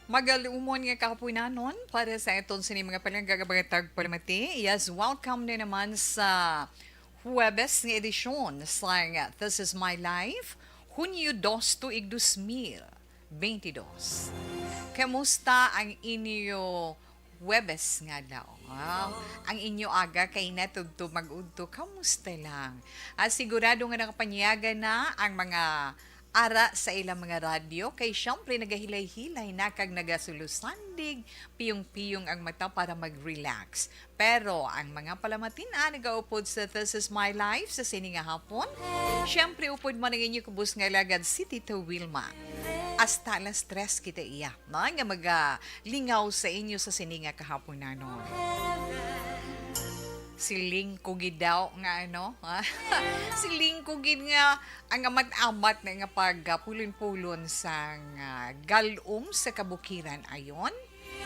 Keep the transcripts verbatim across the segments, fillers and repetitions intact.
Magalumon nga kahaponanon para sa aton sini mga palangga nga mga tagpalamati. Yes, welcome na naman sa Huwebes nga edisyon sang This Is My Life, Hunyo dos, tuig dos mil bentidós. Kamusta ang inyo Huwebes nga adlaw? Ah, ang inyo aga kay natubtob mag-udto, kamusta lang? Ah, sigurado nga nakapanyaga na ang mga ara sa ilang mga radyo, kay siyempre nagahilay-hilay na kag nagasulosandig, piyong-piyong ang mata para mag-relax. Pero ang mga palamatin-an nagaupod sa This Is My Life sa sini nga hapon, siyempre upod man ang inyo kubos nga alagad si Tita Wilma. Hasta alas tres kita iya, no, nga magalingaw sa inyo sa sini nga kahaponanon. Siling ko gid daw nga ano, ha? Siling ko gid nga ang amat-amat na nga pagpulon-pulon sang, ah, galom sa kabukiran ayon.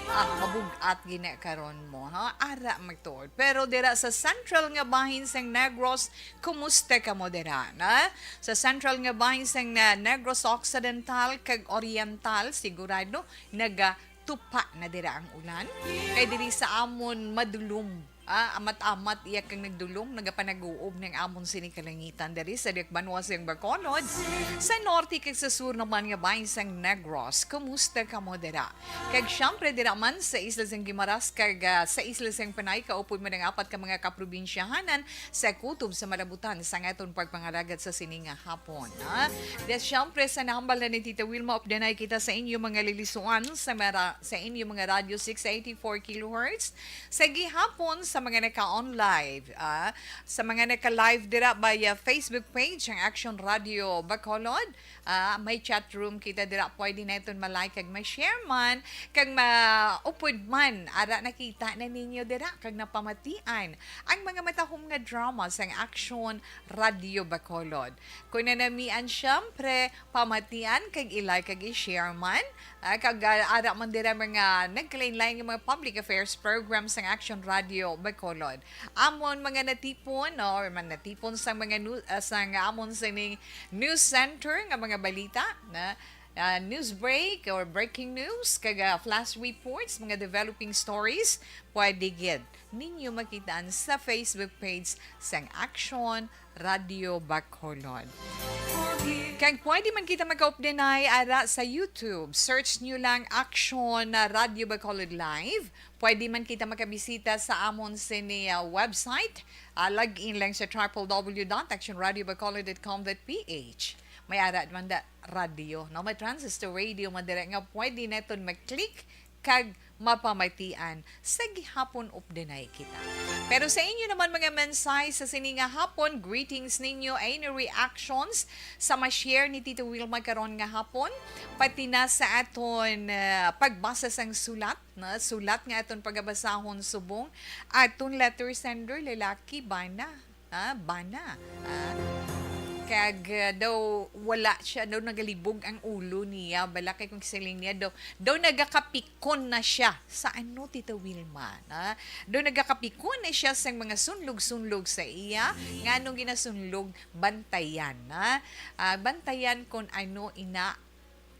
Ah, mabug-at gid na karon mo, ha? Ara magtuod. Pero dira sa central nga bahin sang Negros, kumusta kamo dira, na? Sa central nga bahin sang, ah, Negros Occidental kag Oriental, sigurado nagatupa na dira ang ulan. Kay diri sa amon madulom, ah, amat-amat iya kang nagdulom, nagapanag-uob ning amon sini kalangitan diri sa Diyakbanwa sang Bacolod. Sa norte kag sa sur naman nga bahin sang Negros, kumusta kamo dira? Kag siyempre dira man sa isla sang Guimaras kag, ah, sa isla sang Panay, kaupod man ang apat ka mga kaprobinsyahanan sa kutob sa malabutan sang aton pagpangalagad sa sini nga hapon, ha? Yes, siyempre, sa nahambal na ni Tita Wilma, updanay kita sa inyo mga lilisuan sa mara-, sa inyo mga radyo six eighty-four kilohertz. Sa gihapon, sa mga naka-on live, ah, sa mga naka-live dira via Facebook page ang Action Radio Bacolod, ah, may chat room kita dira. Pwede naton ma-like kag ma-share man, kag maupod man. Ara, nakita na ninyo dira, kag napamatian ang mga matahom nga drama sang Action Radio Bacolod. Kung nanamian, siyempre, pamatian kag i-like kag i-share man. Ah, kag, ah, ara man dira mga nagkalain-lain nga mga public affairs program sang Action Radio Bacolod. Amon mga natipon, no, or man natipon sang mga nu-, ah, sang amon sining news center nga mga balita, na, ah, news break or breaking news, kag, ah, flash reports, mga developing stories, pwede gid ninyo makitaan sa Facebook page sang Action Radio Bacolod. Kag pwede man kita makaupdanay ara sa YouTube. Search nyo lang Action Radio Bacolod Live. Pwede man kita makabisita sa amon sini, ah, website. Ah, log in lang sa triple W dot action radio bacolod dot com dot P H. May ara man da radio, no? May transistor radio man dira nga pwede naton mag-click kag mapamatian sa gihapon updanay kita. Pero sa inyo naman mga mensahe sa sini nga hapon, greetings ninyo, any reactions sa ma-share ni Tito Wilma karon nga hapon, pati na sa aton, ah, pagbasa sang sulat, na sulat nga aton pagabasahon subong aton letter sender, lalaki, bana. Ah, bana. Ah, kag, ah, daw wala siya, daw nagalibog ang ulo niya. Bala kay kung siling niya, daw, daw nagakapikon na siya. Sa ano, Tita Wilma? Ah, daw nagakapikon na siya sa mga sunlog-sunlog sa iya. Nga anong ginasunlog? Bantayan, ha? Ah, bantayan kung ano ina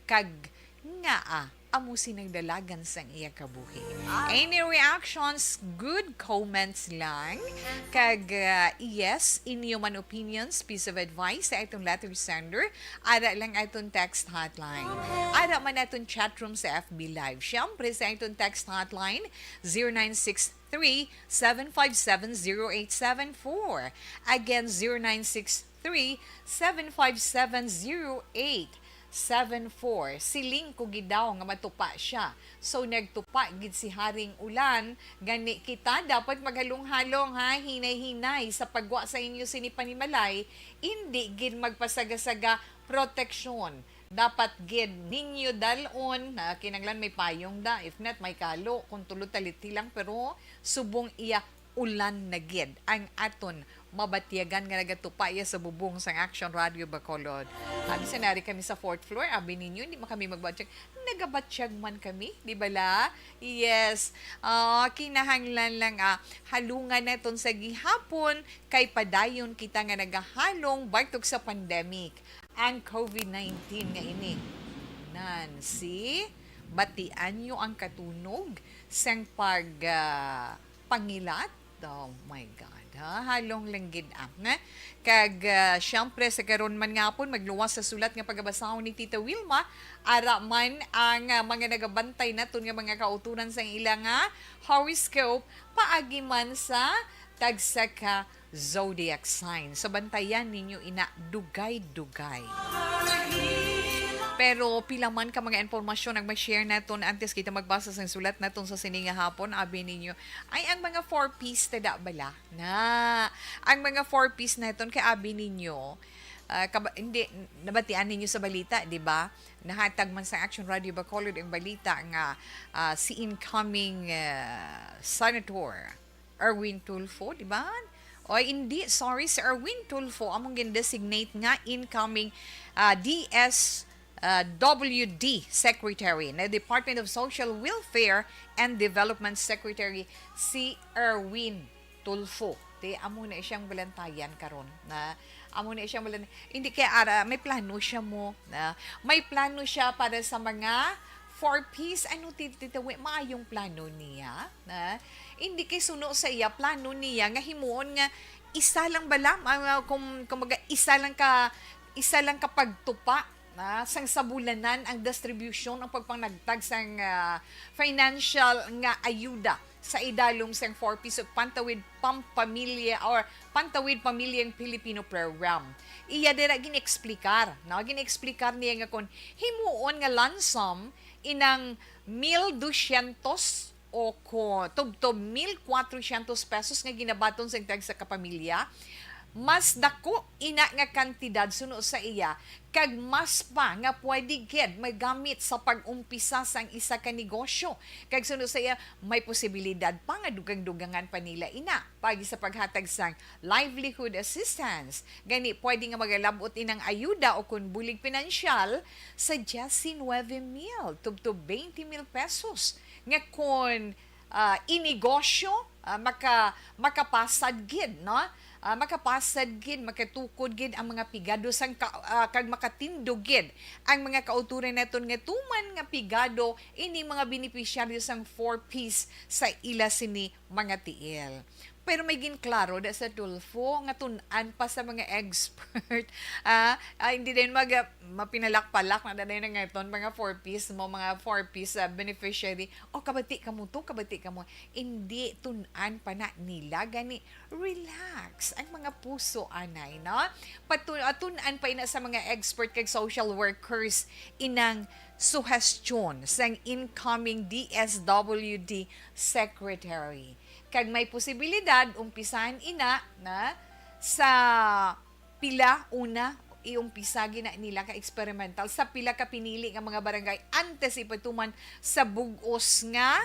kag ngaa amo sini ang dalagan sang iya kabuhi. Any reactions, good comments lang. Kag, uh, yes, inyo man opinions, piece of advice sa atong letter sender, ara lang atong text hotline. Ara man atong chat room sa F B Live. Siyempre, sa atong text hotline, zero nine six three, seven five seven, zero eight seven four. Again, zero nine six three, seven five seven, zero eight seven four. Siling ko gid daw nga matupa siya. So, nagtupa gid si Haring Ulan. Gani kita dapat maghalong-halong, ha, hinay-hinay sa pagwa sa inyo sini panimalay. Indi gid magpasaga-saga, proteksyon. Dapat gid ninyo dal-on, na kinahanglan may payong da, if not, may kalo, kung tulo taliti lang, pero subong iya ulan na gid ang aton mabatyagan nga nagatupa iya sa bubong sang Action Radio Bacolod. Abi sa nari kami sa fourth floor, abi ninyo, hindi man kami magbatyag. Nagabatyag man kami, di bala? Yes. Ah, kinahanglan lang, ah, halungan naton sa gihapon kay padayon kita nga nagahalong batok sa pandemic, ang COVID nineteen nga ini. Nan, si Batian nyo ang katunog sang pag, ah, pangilat. Oh my God, ha? Halong lang gid, ah, na? Kag, ah, syempre, sa karon man nga hapon, magluwas sa sulat nga pagabasahon ni Tita Wilma, ara man ang, ah, mga nagabantay naton nga mga kauturan sang ila nga horoscope, paagi man sa tagsa ka zodiac sign. So, bantayan ninyo ina dugay-dugay. Pero pila man ka mga impormasyon ang ma-share naton antes kita magbasa sang sulat naton sa sini nga hapon, abi ninyo, ay, ang mga four Ps tada bala na. Ang mga four Ps naton kay abi ninyo, ah, kaba-, hindi, nabatian ninyo sa balita, di ba? Nahatag man sa Action Radio Bacolod ang balita nga, ah, si incoming, ah, Senator Erwin Tulfo, di ba? O hindi, sorry, si Erwin Tulfo among gin-designate nga incoming, ah, D S, ah, W D Secretary, na Department of Social Welfare and Development Secretary, si Erwin Tulfo. Te, amo na siyang balantayan karon, na amo na siyang balan-, hindi kay ara, may plano siya mo, na may plano siya para sa mga four Ps. Ano, ti-, titawi, maayong plano niya, na hindi kay suno sa iya, plano niya nga himuon nga isa lang bala, mga, kum-, kumbaga, isa lang ka, isa lang ka pagtupa, na sang sabulanan ang distribusyon, ang pagpangnagtag sang, ah, financial nga ayuda sa idalom sang four Ps ug Pantawid Pampamilya or Pantawid Pamilyang Pilipino Program. Iya dira gin-eksplikar, no? Gin-eksplikar niya nga kon himuon nga lump sum inang mil dusyentos o ko tubtob mil kwatrosyentos pesos nga ginabaton sang tagsa ka pamilya, mas dako ina nga kantidad suno sa iya, kag mas pa nga pwede gid magamit sa pag-umpisa sang isa ka negosyo. Kag suno sa iya, may posibilidad pa nga dugang-dugangan pa nila ina paagi sa paghatag sang livelihood assistance. Gani, pwede nga magalab-ot inang ayuda o kon bulig pinansyal sa diecinuebe mil tubtob twenty mil pesos, nga kon, ah, inegosyo, ah, maka-, makapasad gid, no? Ah, makapasad gid, makatukod gid ang mga pigado sang ka-, ah, kag makatindog gid ang mga kautoran naton nga tuman nga pigado ini mga benepisyaryo sang four Ps sa ila sini mga tiil. Pero may ginklaro da sa Tulfo nga tun-an pa sa mga expert. Ah, ah, hindi din mag-, mapinalak-palak na, na, na nga iton, mga four Ps mo, mga four Ps, ah, beneficiary. O, kabati ka mo to, kabati ka mo. Hindi, tun-an pa na nila. Gani, relax ang mga puso, anay, no? Patu-, ah, tun-an pa ina sa mga expert kag social workers inang suhestyon sang incoming D S W D secretary. Kag may posibilidad, umpisahan ina na sa pila, una, iumpisa gina nila ka experimental sa pila ka pinili nga mga barangay antes ipatuman sa bug-os nga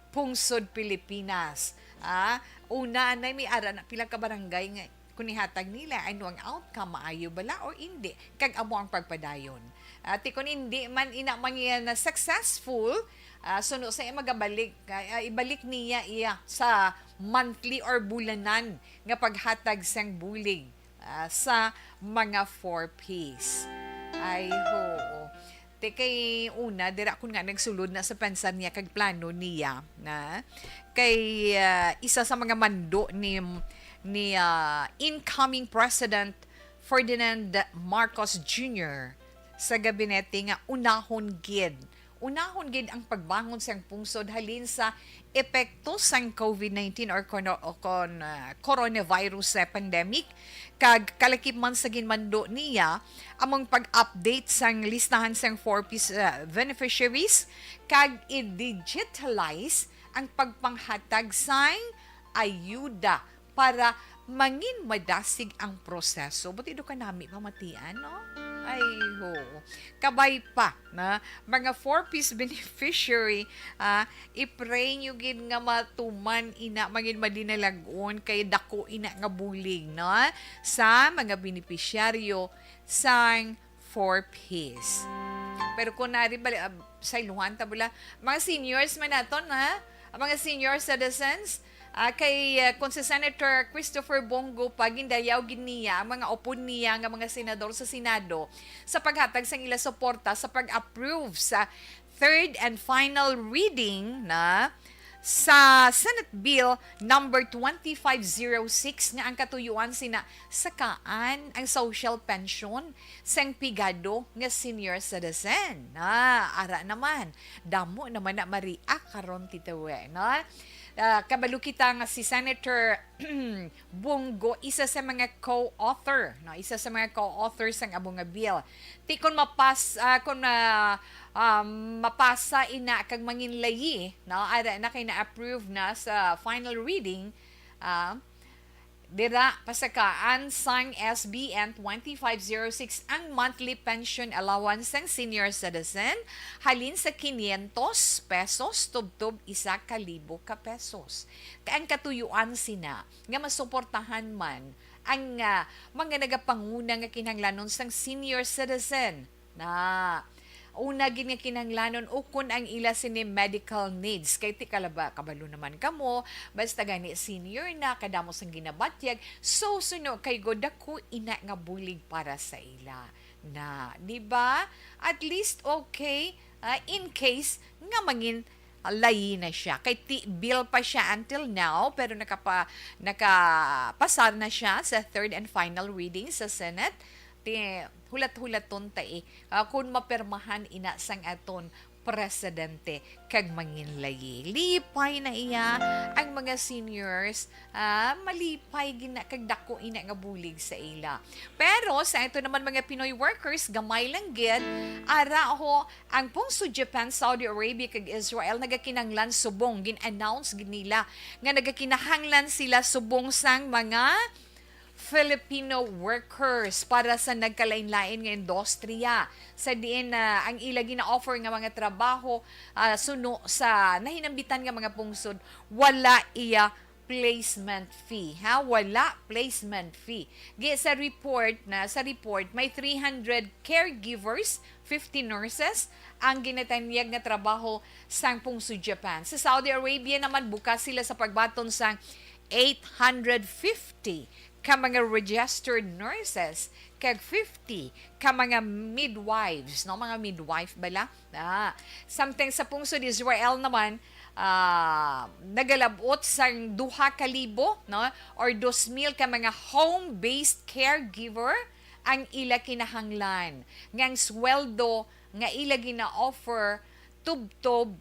pungsod Pilipinas. Ah, una, anay, may ara na pila ka barangay nga kung ihatag nila, ano ang outcome, maayo bala o hindi, kag amo ang pagpadayon. Ati, kung hindi man ina man nga na successful, ah, suno sa iya magabalik, ah, ibalik niya iya sa monthly or bulanan nga paghatag sang bulig, ah, sa mga four Ps. Ay, oo. Te, kay una, dira kun nga nagsulod na sa pensar niya kag plano niya, na kay, ah, isa sa mga mando ni, ni, ah, incoming President Ferdinand Marcos Junior sa gabinete nga unahon gid, unahon gid ang pagbangon sang pungsod halin sa epekto sang COVID nineteen or kono-, o kon, ah, coronavirus, ah, pandemic, kag kalakip man sa ginmando niya among pag-update sang listahan sang four Ps, ah, beneficiaries kag i-digitalize ang pagpanghatag sang ayuda para mangin madasig ang proseso. Buti do kanami pamatian, no? Ay, ho. Kabay pa, na mga four Ps beneficiary, ah, i-pray nyo gid nga matuman ina, mangin madinalag-on kay dako ina nga bulig, no? Sa mga benepisyaryo sang four Ps. Pero kung nari bali, ah, sa iluhan ta bula, mga seniors man naton, ha? Ang mga senior citizens, ah, kay, ah, kung si Senator Christopher Bong Go pa, gindayaw gid niya ang mga upod niya nga mga senador sa Senado sa paghatag sang ila suporta sa pag-approve sa third and final reading na sa Senate Bill number twenty-five zero six, nga ang katuyuan sina sakaan ang social pension sang pigado nga senior citizen. Ah, ara naman, damo naman na ma-react karon, Tita Wen, no? Ah, kabalo kita nga si Senator Bong Go, isa sa mga co-author, no? Isa sa mga co-author sang amo nga bill. Ti kun mapas-, ah, kun, ah, um, mapasa ina kag manginlayi, no? Ara na kay na-approve na sa final reading, ah, dira pasakaan sang S B N twenty-five zero six ang monthly pension allowance sang senior citizen, halin sa quinientos pesos tubtob isa ka libo ka pesos. Kay ang katuyuan sina nga masuportahan man ang, ah, mga nagapanguna nga kinahanglanon sang senior citizen. Na, una gid nga kinahanglanon ukon ang ila sini medical needs. Kay ti kalaba, kabalo naman kamo, basta gani senior na, kadamo sang ginabatyag, so suno kay go dako ina nga bulig para sa ila. Na, di ba? At least okay, ah, in case nga mangin layi na siya. Kay ti-, bill pa siya until now, pero nakapa-, nakapasar na siya sa third and final reading sa Senate. Ti-, hulat-hulaton ta, eh, ah, kung mapirmahan ina sang aton presidente kag manginlayi. Lipay na iya ang mga seniors, ah, malipay gina kag dako ina nga bulig sa ila. Pero sa ato naman mga Pinoy workers, gamay lang gid, ara ho, ang pungsod Japan, Saudi Arabia, kag Israel nagakinahanglan subong, gin-announce gid nila nga nagakinahanglan sila subong sang mga Filipino workers para sa nagkalain-lain nga industriya, sa diin, ah, ang ila gina-offer nga mga trabaho, ah, suno sa nahinambitan nga mga pungsod, wala iya placement fee, ha? Wala placement fee. Gi-, sa report na, sa report, may three hundred caregivers, fifty nurses ang ginatanyag nga trabaho sang pungsod Japan. Sa Saudi Arabia naman, bukas sila sa pagbaton sang eight hundred fifty ka mga registered nurses kag fifty ka mga midwives, no? Mga midwife bala? Ah, samtang sa pungsod Israel naman, ah, nagalabot sang duha ka libo, no? Or dos mil ka mga home-based caregiver ang ila kinahanglan, nga ang sweldo nga ila gina-offer tubtob,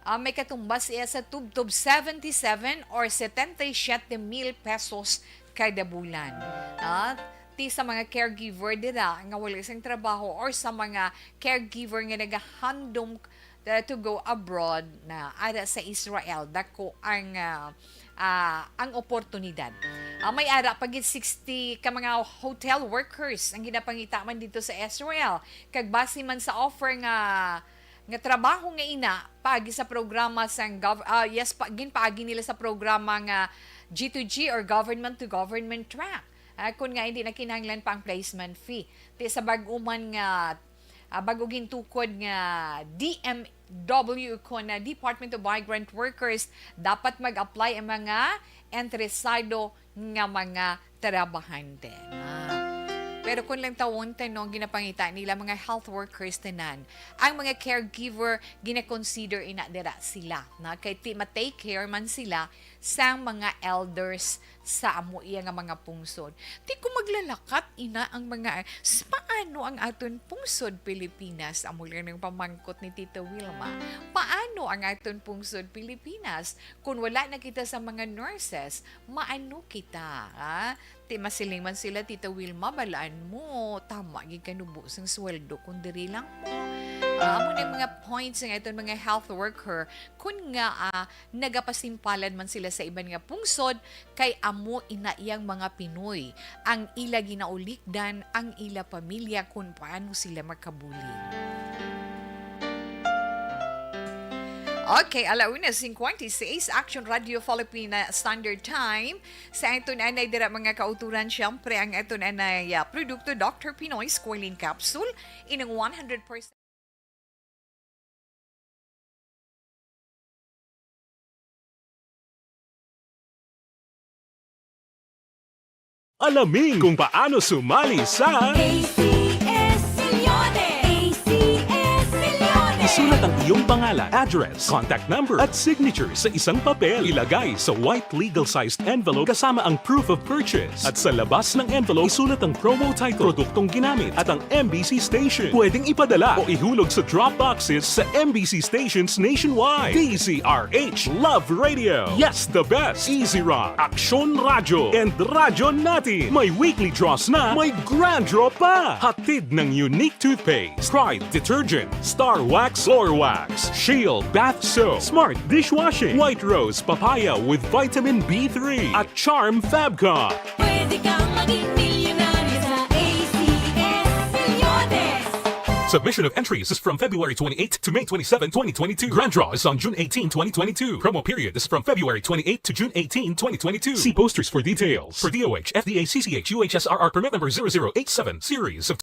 ah, may katumbas iya sa tubtob seventy-seven or setenta y siete mil pesos kada bulan. Ah, ti sa mga caregiver dira nga wala sing trabaho or sa mga caregiver nga nagahandom, uh, to go abroad na ara sa Israel, dako ang, ah, ah, ang oportunidad. Ah, may ara pa gid sixty ka mga hotel workers ang ginapangita man dito sa Israel. Kag base man sa offer nga, nga trabaho nga ina, paagi sa programa sang gov-, ah, yes, pa, ginpaagi nila sa programa nga G two G or government to government track. Ah, kun nga hindi na kinahanglan pa ang placement fee. Ti sa bag-o man nga, ah, bag-o gintukod nga D M W, kun na Department of Migrant Workers, dapat mag-apply ang mga interesado nga mga trabahante. Ah. Pero kung lang tawon tayo, no, ginapangita nila mga health workers tanan. Ang mga caregiver, gina-consider ina dira sila, na kay ti ma-take care man sila sang mga elders sa amo iya nga mga pungsod. Ti kung maglalakat ina ang mga, s-, paano ang aton pungsod Pilipinas? Amo lang ang pamangkot ni Tita Wilma. Paano ang aton pungsod Pilipinas? Kung wala na kita sa mga nurses, maano kita, ha? Ti masiling man sila, Tita Wilma, balaan mo, tama gid kanubo sang sweldo kung diri lang mo. Ah, amo na yung mga points nga iton mga health worker, kun nga, ah, nagapasimpalad man sila sa iban nga pungsod, kay amo ina iyang mga Pinoy ang ila ginaulikdan, ang ila pamilya, kun paano sila makabulig. Okay, ala una cincuenta y seis, Action Radio Filipina Standard Time. Sa aton anay dira, mga kauturan, siyempre ang aton anay, ah, produkto, Doctor Pinoy Squalene Capsule, inang one hundred percent. Alamin kung paano sumali sa A C S Milyones! A C S Milyones! Sulat ang iyong pangalan, address, contact number, at signature sa isang papel. Ilagay sa white legal-sized envelope kasama ang proof of purchase. At sa labas ng envelope, isulat ang promo title, produktong ginamit, at ang M B C station. Pwedeng ipadala o ihulog sa drop boxes sa M B C stations nationwide. D Z R H Love Radio. Yes, the best. Easy Rock, Aksyon Radyo, and Radyo Natin. May weekly draws na, may grand draw pa. Hatid ng Unique Toothpaste, Pride Detergent, Star Wax, Floor Wax, Shield Bath Soap, Smart Dishwashing, White Rose Papaya with Vitamin B three, at Charm Fabcon. Pwede kang maging milyonaryo sa A C S Milyones. Submission of entries is from February twenty-eighth to May twenty-seven, twenty twenty-two. Grand draw is on June eighteen, twenty twenty-two. Promo period is from February twenty-eighth to June eighteen, twenty twenty-two. See posters for details. For D O H, F D A, C C H, U H S R R permit number zero zero eight seven, series of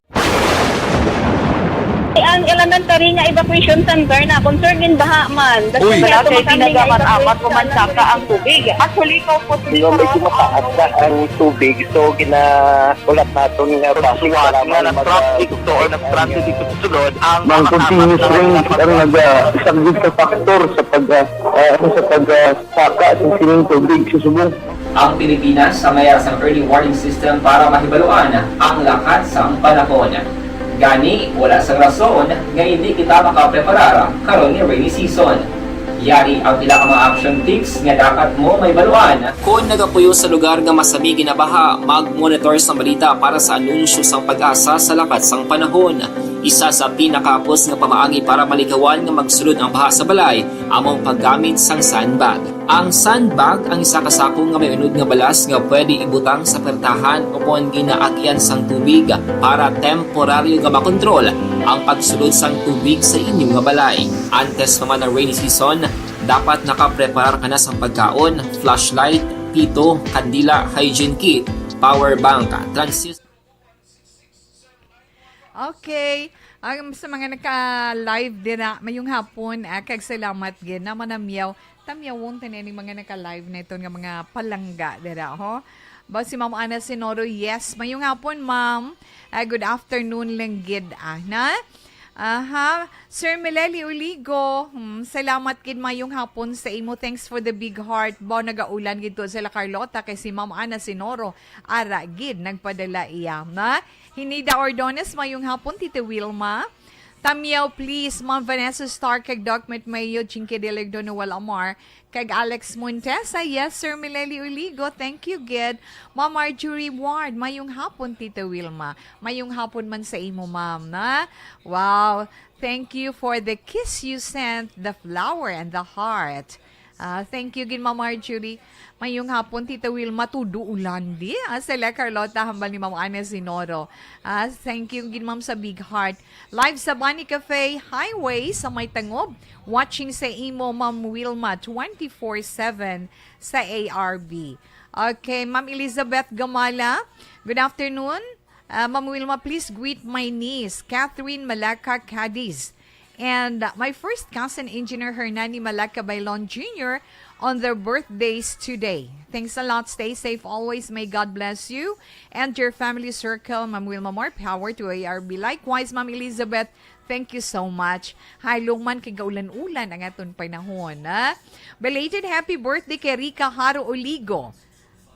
Ang elementary nga evacuation center na concern din baha man. Uy. Wala kay tinaga man amat ko man saka ang tubig. Actually, ko po. Di ba, medyo mataas na ang tubig, so ginaulat naton nga basi nga nag-traffic to or nag-transit dito sa sulod ang mga continuous rain ang nag-, ah, isang good factor sa pag, ah, ah, sa pag, ah, saka sa sining tubig sa subong. Ang Pilipinas sa mayar sang early warning system para mahibaluan ang lakat sang panahon. Gani, wala sang rason nga hindi kita makapreparar karon nga rainy season. Yari ang pila ka mga action tips nga dapat mo mahibaluan. Kon nagapuyo sa lugar nga masami ginabaha, mag-monitor sa balita para sa anunsyo sang PAGASA sa lakat sang panahon. Isa sa pinakahapos nga pamaagi para malikawan nga magsulod ang baha sa balay amo ang paggamit sang sandbag. Ang sandbag ang isa ka sako nga may unod nga balas nga pwede ibutang sa pertahan o kon ginaagian sang tubig para temporaryo nga makontrol ang pagsulod sang tubig sa inyo nga balay. Antes pa man ang rainy season, dapat nakapreparar ka na sang pagkaon, flashlight, pito, kandila, hygiene kit, power bank, transistor. Okay. Ang sa mga naka-live dira, mayong hapon, ah, kag salamat gid na manamyaw. Tamyawon ta ni mga naka-live na ito nga mga palangga dira, ho? Ba si Ma'am Ana Sinoro, yes. Mayong hapon, ma'am. Ah, good afternoon lang gid, ah, na? Aha. Sir Meleli Uligo, hmm, salamat gid, mayong hapon sa imo. Thanks for the big heart. Ba, nagaulan gid to sila Carlota kay si Ma'am Ana Sinoro. Ara gid, nagpadala iya, na? Hinida Ordonez, mayong hapon, Tita Wilma. Tamyaw, please, Ma'am Vanessa Stark, kag Doc Mayo, Chinky Delegdo, Noel Amar, kag Alex Montesa. Yes, Sir Mileli Uligo, thank you, gid. Ma'am Marjorie Ward, mayong hapon, Tita Wilma. Mayong hapon man sa imo, ma'am, na? Wow, thank you for the kiss you sent, the flower, and the heart. Ah, thank you gid, Ma'am Marjorie. Mayong hapon, Tita Wilma, tudo ulan di. Ah, sila Carlota, hambal ni Ma'am Ana Sinoro. Ah, thank you gid, Ma'am, sa big heart. Live sa Bunny Cafe Highway sa may Tangob. Watching sa imo, Ma'am Wilma, twenty-four seven sa A R B. Okay, Ma'am Elizabeth Gamala, good afternoon. Uh, Ma'am Wilma, please greet my niece, Catherine Malaka Cadiz, and, uh, my first cousin, Engineer Hernani Malaka Bailon Junior, on their birthdays today. Thanks a lot. Stay safe always. May God bless you and your family circle. Ma'am Wilma, more power to A R B. Likewise, Ma'am Elizabeth, thank you so much. Halong man kay gaulan-ulan ang aton panahon, ha? Belated happy birthday kay Rica Haro Oligo.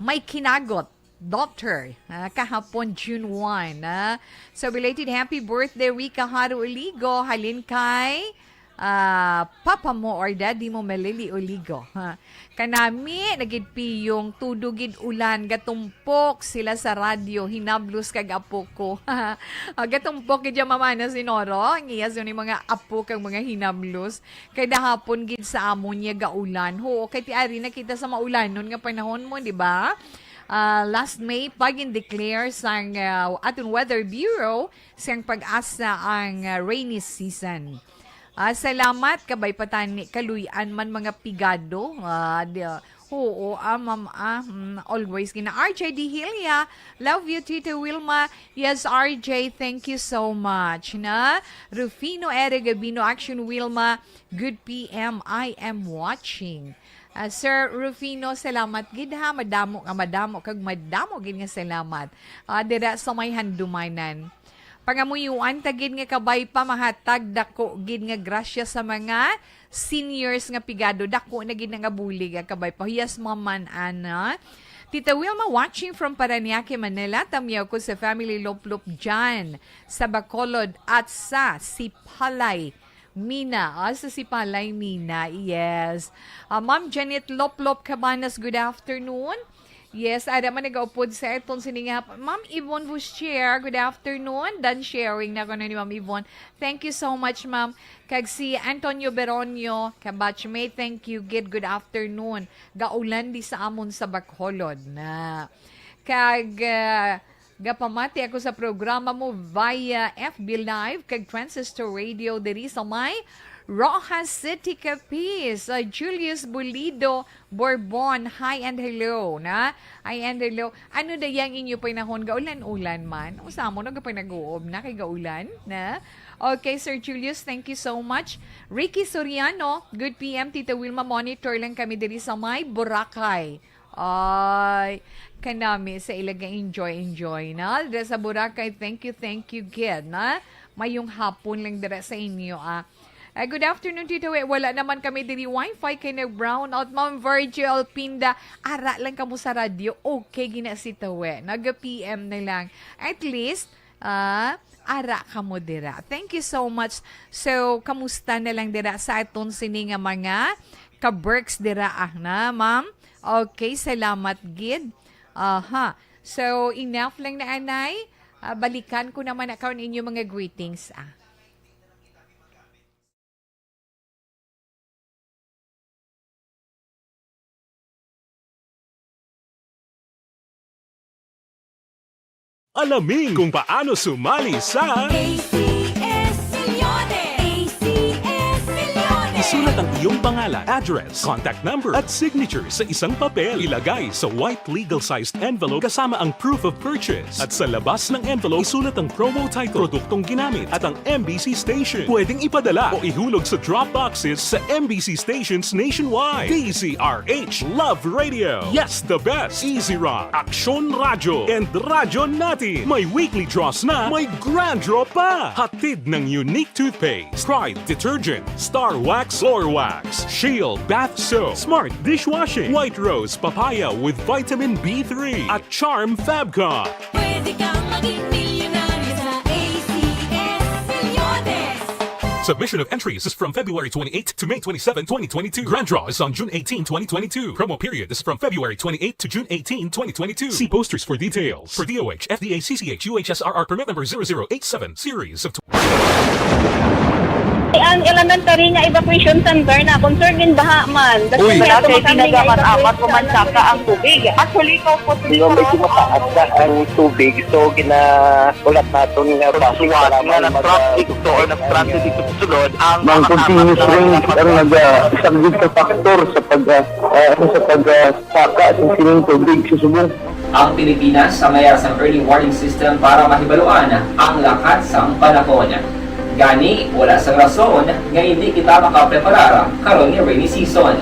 May kinagot. Daughter, ah, kahapon, June one, ah. So, belated happy birthday, Rica Haro Oligo. Halin kay, ah, papa mo or daddy mo, Melili Oligo, ha. Kanami, nagid piyong tudo gid ulan, gatumpok sila sa radyo, hinablos kag apo ko. Ah, gatumpok gid yung mama na si Noro, ang iya ni mga apo kag mga hinablos. Kay dahapon gid sa amon niya gaulan. Ho, kay ti ari na kita sa maulanon nga panahon mo, di ba? Ah, last May pa gin-declare sang, ah, aton Weather Bureau sang PAGASA ang, ah, rainy season. Ah, salamat, kabay pa tani kaluy-an man mga pigado. Ah, di, oo, ah, ma'am, ah, mm, always gina-, R J Dihilia, love you, Tita Wilma. Yes, R J, thank you so much, na? Rufino Ere Gabino, Action Wilma, good P M, I am watching. Ah, Sir Rufino, salamat gid ha. Madamo nga madamo kag madamo gid nga salamat. Ah, dira sa may Handumanan. Pangamuyuan ta gid nga kabay pa mahatag dako gid nga grasya sa mga seniors nga pigado. Dako na gid na nga bulig, ah, kabay pa. Yes, Ma'am Man Ana. Tita Wilma watching from Parañaque, Manila. Tamyaw ko sa family Loplop dyan sa Bacolod at sa Sipalay, Mina. Ah, sa Sipalay, Mina. Yes. Ah, Ma'am Janet Loplop Cabanas, good afternoon. Yes, ada man nagaupod sa aton sini nga hap-, Ma'am Yvonne Vouchier, good afternoon. Done sharing na ko na ni Ma'am Yvonne. Thank you so much, Ma'am. Kag si Antonio Beronio, kabatchmate, thank you, gid. Good afternoon. Gaulan di sa amon sa Bacolod na. Kag, ah, gapamati ako sa programa mo via F B Live kag Transistor Radio diri sa may Roxas City, Capiz. Ah, Julius Bulido Borbon, hi and hello, na? Hi and hello. Ano da yang inyo panahon? Gaulan-ulan man? Usa mo, nagapanaguob na kay gaulan, na? Okay, Sir Julius, thank you so much. Ricky Soriano, good P M, Tita Wilma, monitor lang kami diri sa may Boracay. Ay, kanami sa ilaga enjoy, enjoy na. Dira sa Boracay, thank you, thank you, gid, na? Mayong hapon lang dira sa inyo, ah. Ah, good afternoon, Tito. Eh, wala naman kami diri wifi kay nag-brownout. Ma'am Virgil Pinda, ara lang kamo sa radyo. Okay, gina si Tawe. Nag-P M na lang. At least, ah, ara kamo dira. Thank you so much. So, kamusta na lang dira sa aton sini nga mga ka-Berks dira, ah, na, ma'am? Okay, salamat gid. Aha. So, enough lang na, anay. Ah, balikan ko naman na karon inyo mga greetings, ah. Alamin kung paano sumali sa A C S Milyones! A C S Milyones! Isulat ang iyong pangalan, address, contact number, at signature sa isang papel. Ilagay sa white legal-sized envelope kasama ang proof of purchase. At sa labas ng envelope, isulat ang promo title, produktong ginamit, at ang M B C station. Pwedeng ipadala o ihulog sa drop boxes sa M B C stations nationwide. D Z R H, Love Radio. Yes, the best. Easy Rock, Aksyon Radyo, and Radyo Natin. May weekly draws na, may grand draw pa. Hatid ng Unique Toothpaste, Pride Detergent, Star Wax Floor Wax, Shield Bath Soap, Smart Dishwashing, White Rose Papaya with Vitamin B three, at Charm Fabcon. Pwede kang maging milyonaryo sa A C S Milyones. Submission of entries is from February twenty-eighth to May twenty-seven, twenty twenty-two. Grand draw is on June eighteen, twenty twenty-two. Promo period is from February twenty-eighth to June eighteen, twenty twenty-two. See posters for details. For D O H, F D A, C C H, U H S R R permit number zero zero eight seven, series of Ang elementary nga evacuation center na concerned in baha man. That's Uy. why Wala ato kay kami nga ginagamat-amat evacuation ko man center. saka ang tubig. Actually, ikaw po, Di ba, medyo mataas na ang tubig, so ginaulat naton nga Pagsuwat nga nag-traffic to or nag-transit dito sa sulod, ang Nang mga continuous kasama rain ang nag-, ah, isa gid sa factor sa pag, ah, ah, ano, sa pag, ah, saka sa sining tubig sa subong. Ang Pilipinas ang mayara sang early warning system para mahibaluan ang lakat sang panahon. Gani, wala sang rason nga indi kita makapreparar karon nga rainy season.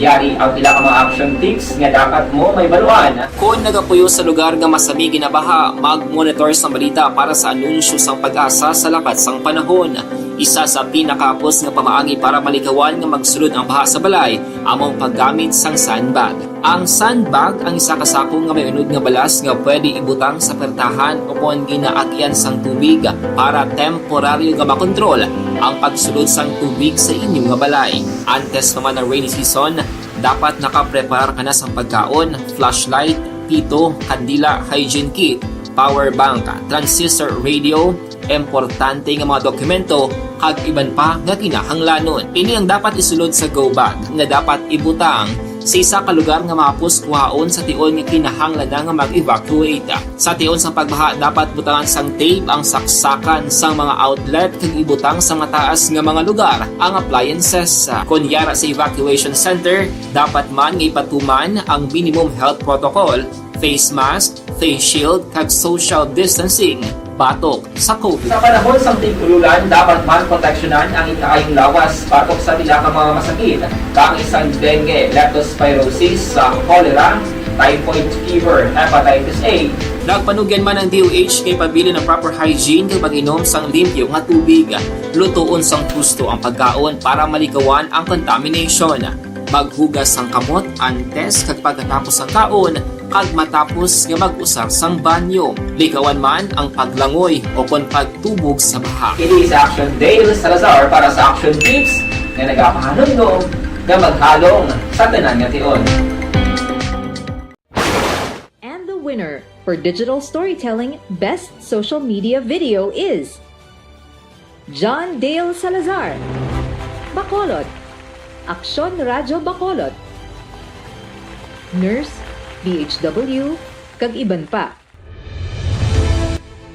Yari ang pila ka mga action tips nga dapat mo mahibaluan. Kon nagapuyo sa lugar nga masami ginabaha, mag-monitor sang balita para sa anunsyo sang PAGASA sa lakat sang panahon. Isa sa pinakahapos nga pamaagi para malikawan nga magsulod ang baha sa balay amo ang paggamit sang sandbag. Ang sandbag ang isa ka sako nga may unod nga balas nga pwede ibutang sa pertahan o kon ginaagyan sang tubig para temporaryo nga makontrol ang pagsulod sang tubig sa inyo nga balay. Antes pa man ang rainy season, dapat nakapreparar ka na sang pagkaon, flashlight, pito, kandila, hygiene kit, power bank, transistor radio, importante nga mga dokumento, kag iban pa nga kinahanglanon. Ini ang dapat isulod sa go bag nga dapat ibutang sa isa ka lugar nga mahapos kuhaon sa tion nga kinahanglan na nga mag-evacuate. Sa tion sang pagbaha, dapat butangan sang tape ang saksakan sang mga outlet kag ibutang sa mataas nga mga lugar ang appliances. Kon yara sa evacuation center, dapat man nga ipatuman ang minimum health protocol, face mask, face shield, kag social distancing batok sa COVID. Sa panahon sang tig-ululan, dapat man proteksyonan ang ikaayong lawas batok sa pila ka mga masakit, kaangay sang dengue, leptospirosis, sa cholera, typhoid fever, hepatitis A. Nagpanugyan man ang D O H kay pabilin ang proper hygiene kag pag-inom sang limpyo nga tubig. Lutoon sang husto ang pagkaon para malikawan ang contamination. Maghugas sang kamot antes kag pagkatapos sang kaon kag matapos nga mag-usar sang banyo. Likawan man ang paglangoy o kon pagtubog sa baha. Ini si Action Dale Salazar para sa Action Tips nga nagapahanumdom nga maghalong sa tanan nga tion. And the winner for digital storytelling best social media video is John Dale Salazar, Bacolod, Aksyon Radyo Bacolod, Nurse, D H W, kag iban pa.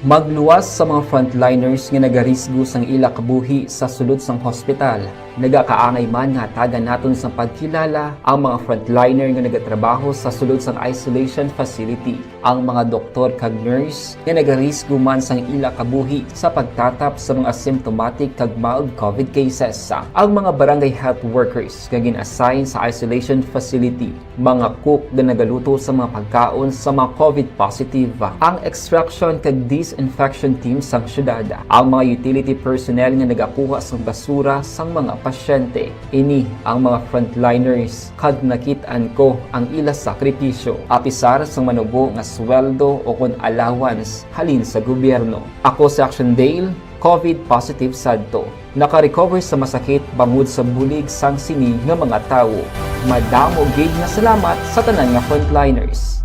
Magluwas sa mga frontliners nga nagarisgo sang ila kabuhi sa sulod sang hospital. Nagakaangay man nga hatagan naton sang pagkilala ang mga frontliner nga nagatrabaho sa sulod sang isolation facility, ang mga doktor kag nurse nga nagarisgo man sang ila kabuhi sa pagtatap sa mga symptomatic kag mild COVID cases, ang mga barangay health workers nga gin-assign sa isolation facility, mga cook nga nagaluto sa mga pagkaon sa mga COVID positive, ang extraction kag disinfection team sang syudad, ang mga utility personnel nga nagakuha sang basura sang mga pasyente. Ini ang mga frontliners, kag nakit-an ko ang ila sakripisyo, apisar sang manubo nga sweldo o kon allowance halin sa gobyerno. Ako si Action Dale, COVID positive sadto. Naka-recover sa masakit bangod sa bulig sang sini nga mga tawo. Madamo gid nga salamat sa tanan nga frontliners.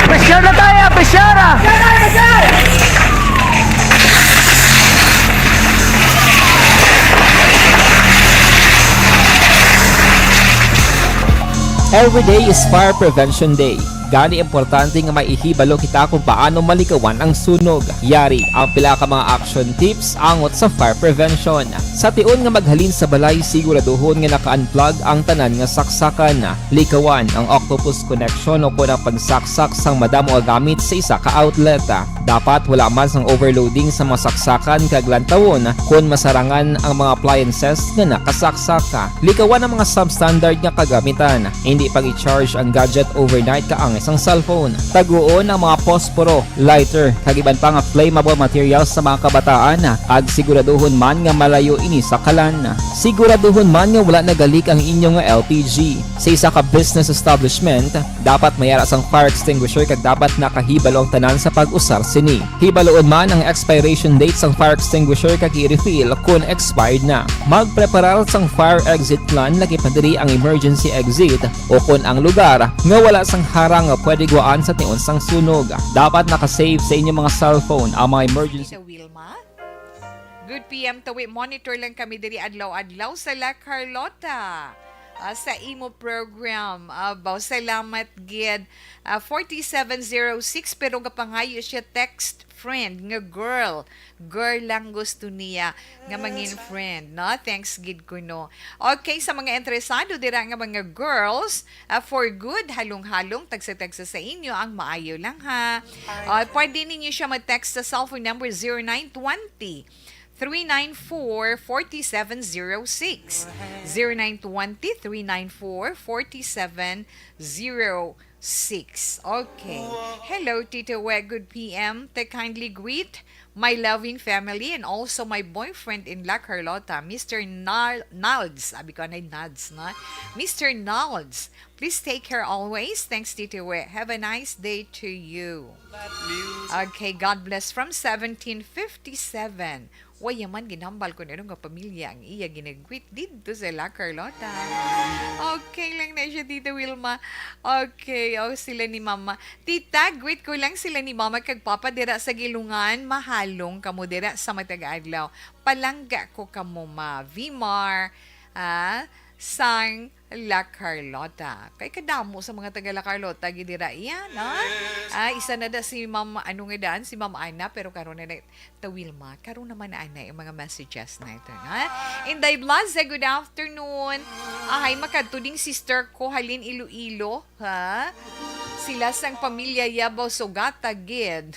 Pressure na tayo! Pressure na! Every day is Fire Prevention Day. Gani importante nga may ihibalo kita kung paano malikawan ang sunog. Yari ang pila ka mga action tips angot sa fire prevention. Sa tion nga maghalin sa balay, siguraduhon nga naka-unplug ang tanan nga saksakan. Likawan ang octopus connection o kon ang pagsaksak sang madamo nga gamit sa isa ka outlet. Dapat wala man sang overloading sa mga saksakan kag lantawon kon masarangan ang mga appliances nga nakasaksak. Likawan ang mga substandard nga kagamitan. Indi pag-i-charge ang gadget overnight kaangay sang cellphone. Taguon ang mga posporo, lighter, kag iban pa nga flammable materials sa mga kabataan, kag siguraduhon man nga malayo ini sa kalan. Siguraduhon man nga wala nagalik ang inyo nga L P G. Sa isa ka business establishment, dapat may ara sang fire extinguisher kag dapat nakahibalo ang tanan sa pag-usar sini. Hibaluon man ang expiration date sang fire extinguisher kag i-refill kon expired na. Magpreparar sang fire exit plan, lakip na diri ang emergency exit o kon ang lugar nga wala sang harang nga pwede guwaan sa tion sang sunog. Dapat naka-save sa inyo mga cellphone ang mga emergency. Tita Wilma? Good P M, Tawi. Monitor lang kami diri adlaw-adlaw sa La Carlota. Ah, sa imo program. Abaw, salamat gid. Ah, forty-seven zero six, pero gapangayo siya text friend nga girl. Girl lang gusto niya nga mangin friend, no? Thanks gid kuno. Okay, sa mga interesado dira nga mga girls, ah, for good, halong-halong, tagsa-tagsa sa inyo ang maayo lang, ha. Ah, pwede ninyo siya mag-text sa cellphone number zero nine twenty, three nine four, forty-seven zero six. Zero nine twenty, three nine four, forty-seven zero six. Okay. Hello, Tito We. Good P M. Te, kindly greet my loving family and also my boyfriend in La Carlota, Mister Nal-, Nalds. Abi ko, anay Nads, no? Mister Nalds, please take care always. Thanks, Tito We. Have a nice day to you. Okay, God bless from seventeen fifty-seven. Wa ya man ginhambal kon ano nga pamilya ang iya ginagwit didto sa La Carlota. Okay lang na siya, Tita Wilma. Okay, o sila ni Mama. Tita, greet ko lang sila ni Mama kag Papa dira sa Gilungan. Mahalong kamo dira sa matag adlaw. Palangga ko kamo, Ma Vimar. Ah, sang La Carlota. Kay kadamo sa mga taga La Carlota gid dira iya, no? Ah, isa na da si Ma'am, ano nga daan, si Ma'am Ana, pero karon na na, ta Wilma, karon naman na anay ang mga messages na ito, no? Inday Blas, good afternoon. Ahay, makadto ding sister ko, halin Iloilo, ha? Sila sang pamilya Yabo Sugata gid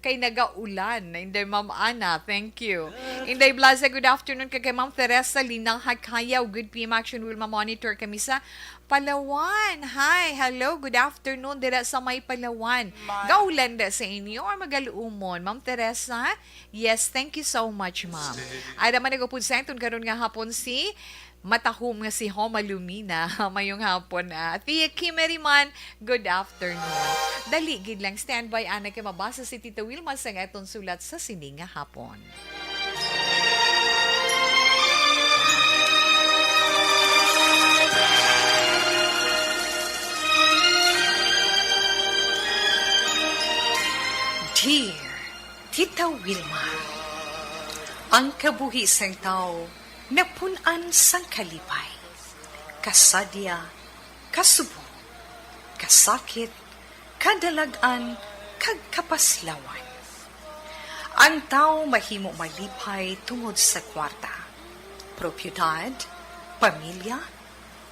kay nagaulan. Inday Ma'am Ana, thank you. Inday Blaza, good afternoon. Kag kay Ma'am Teresa Linaha Kayaw, good P M action, Wilma Monitor kami sa Palawan. Hi, hello, good afternoon dira sa may Palawan. Gaulan da sa inyo or magalumon, Ma'am Teresa? Yes, thank you so much, ma'am. Ada man nag-upod sa aton karon nga hapon si matahom nga si Homa Lumina. Mayong hapon, ah, Tia Kimeri man, good afternoon. Dali gid lang, standby, ana, kay mabasa si Tita Wilma sang aton sulat sa sini nga hapon. Dear Tita Wilma, ang kabuhi sang tawo napun-an sang kalipay, kasadya, kasubong, kasakit, kadalag-an, kag kapaslawan. Ang tawo mahimo malipay tungod sa kwarta, propiedad, pamilya,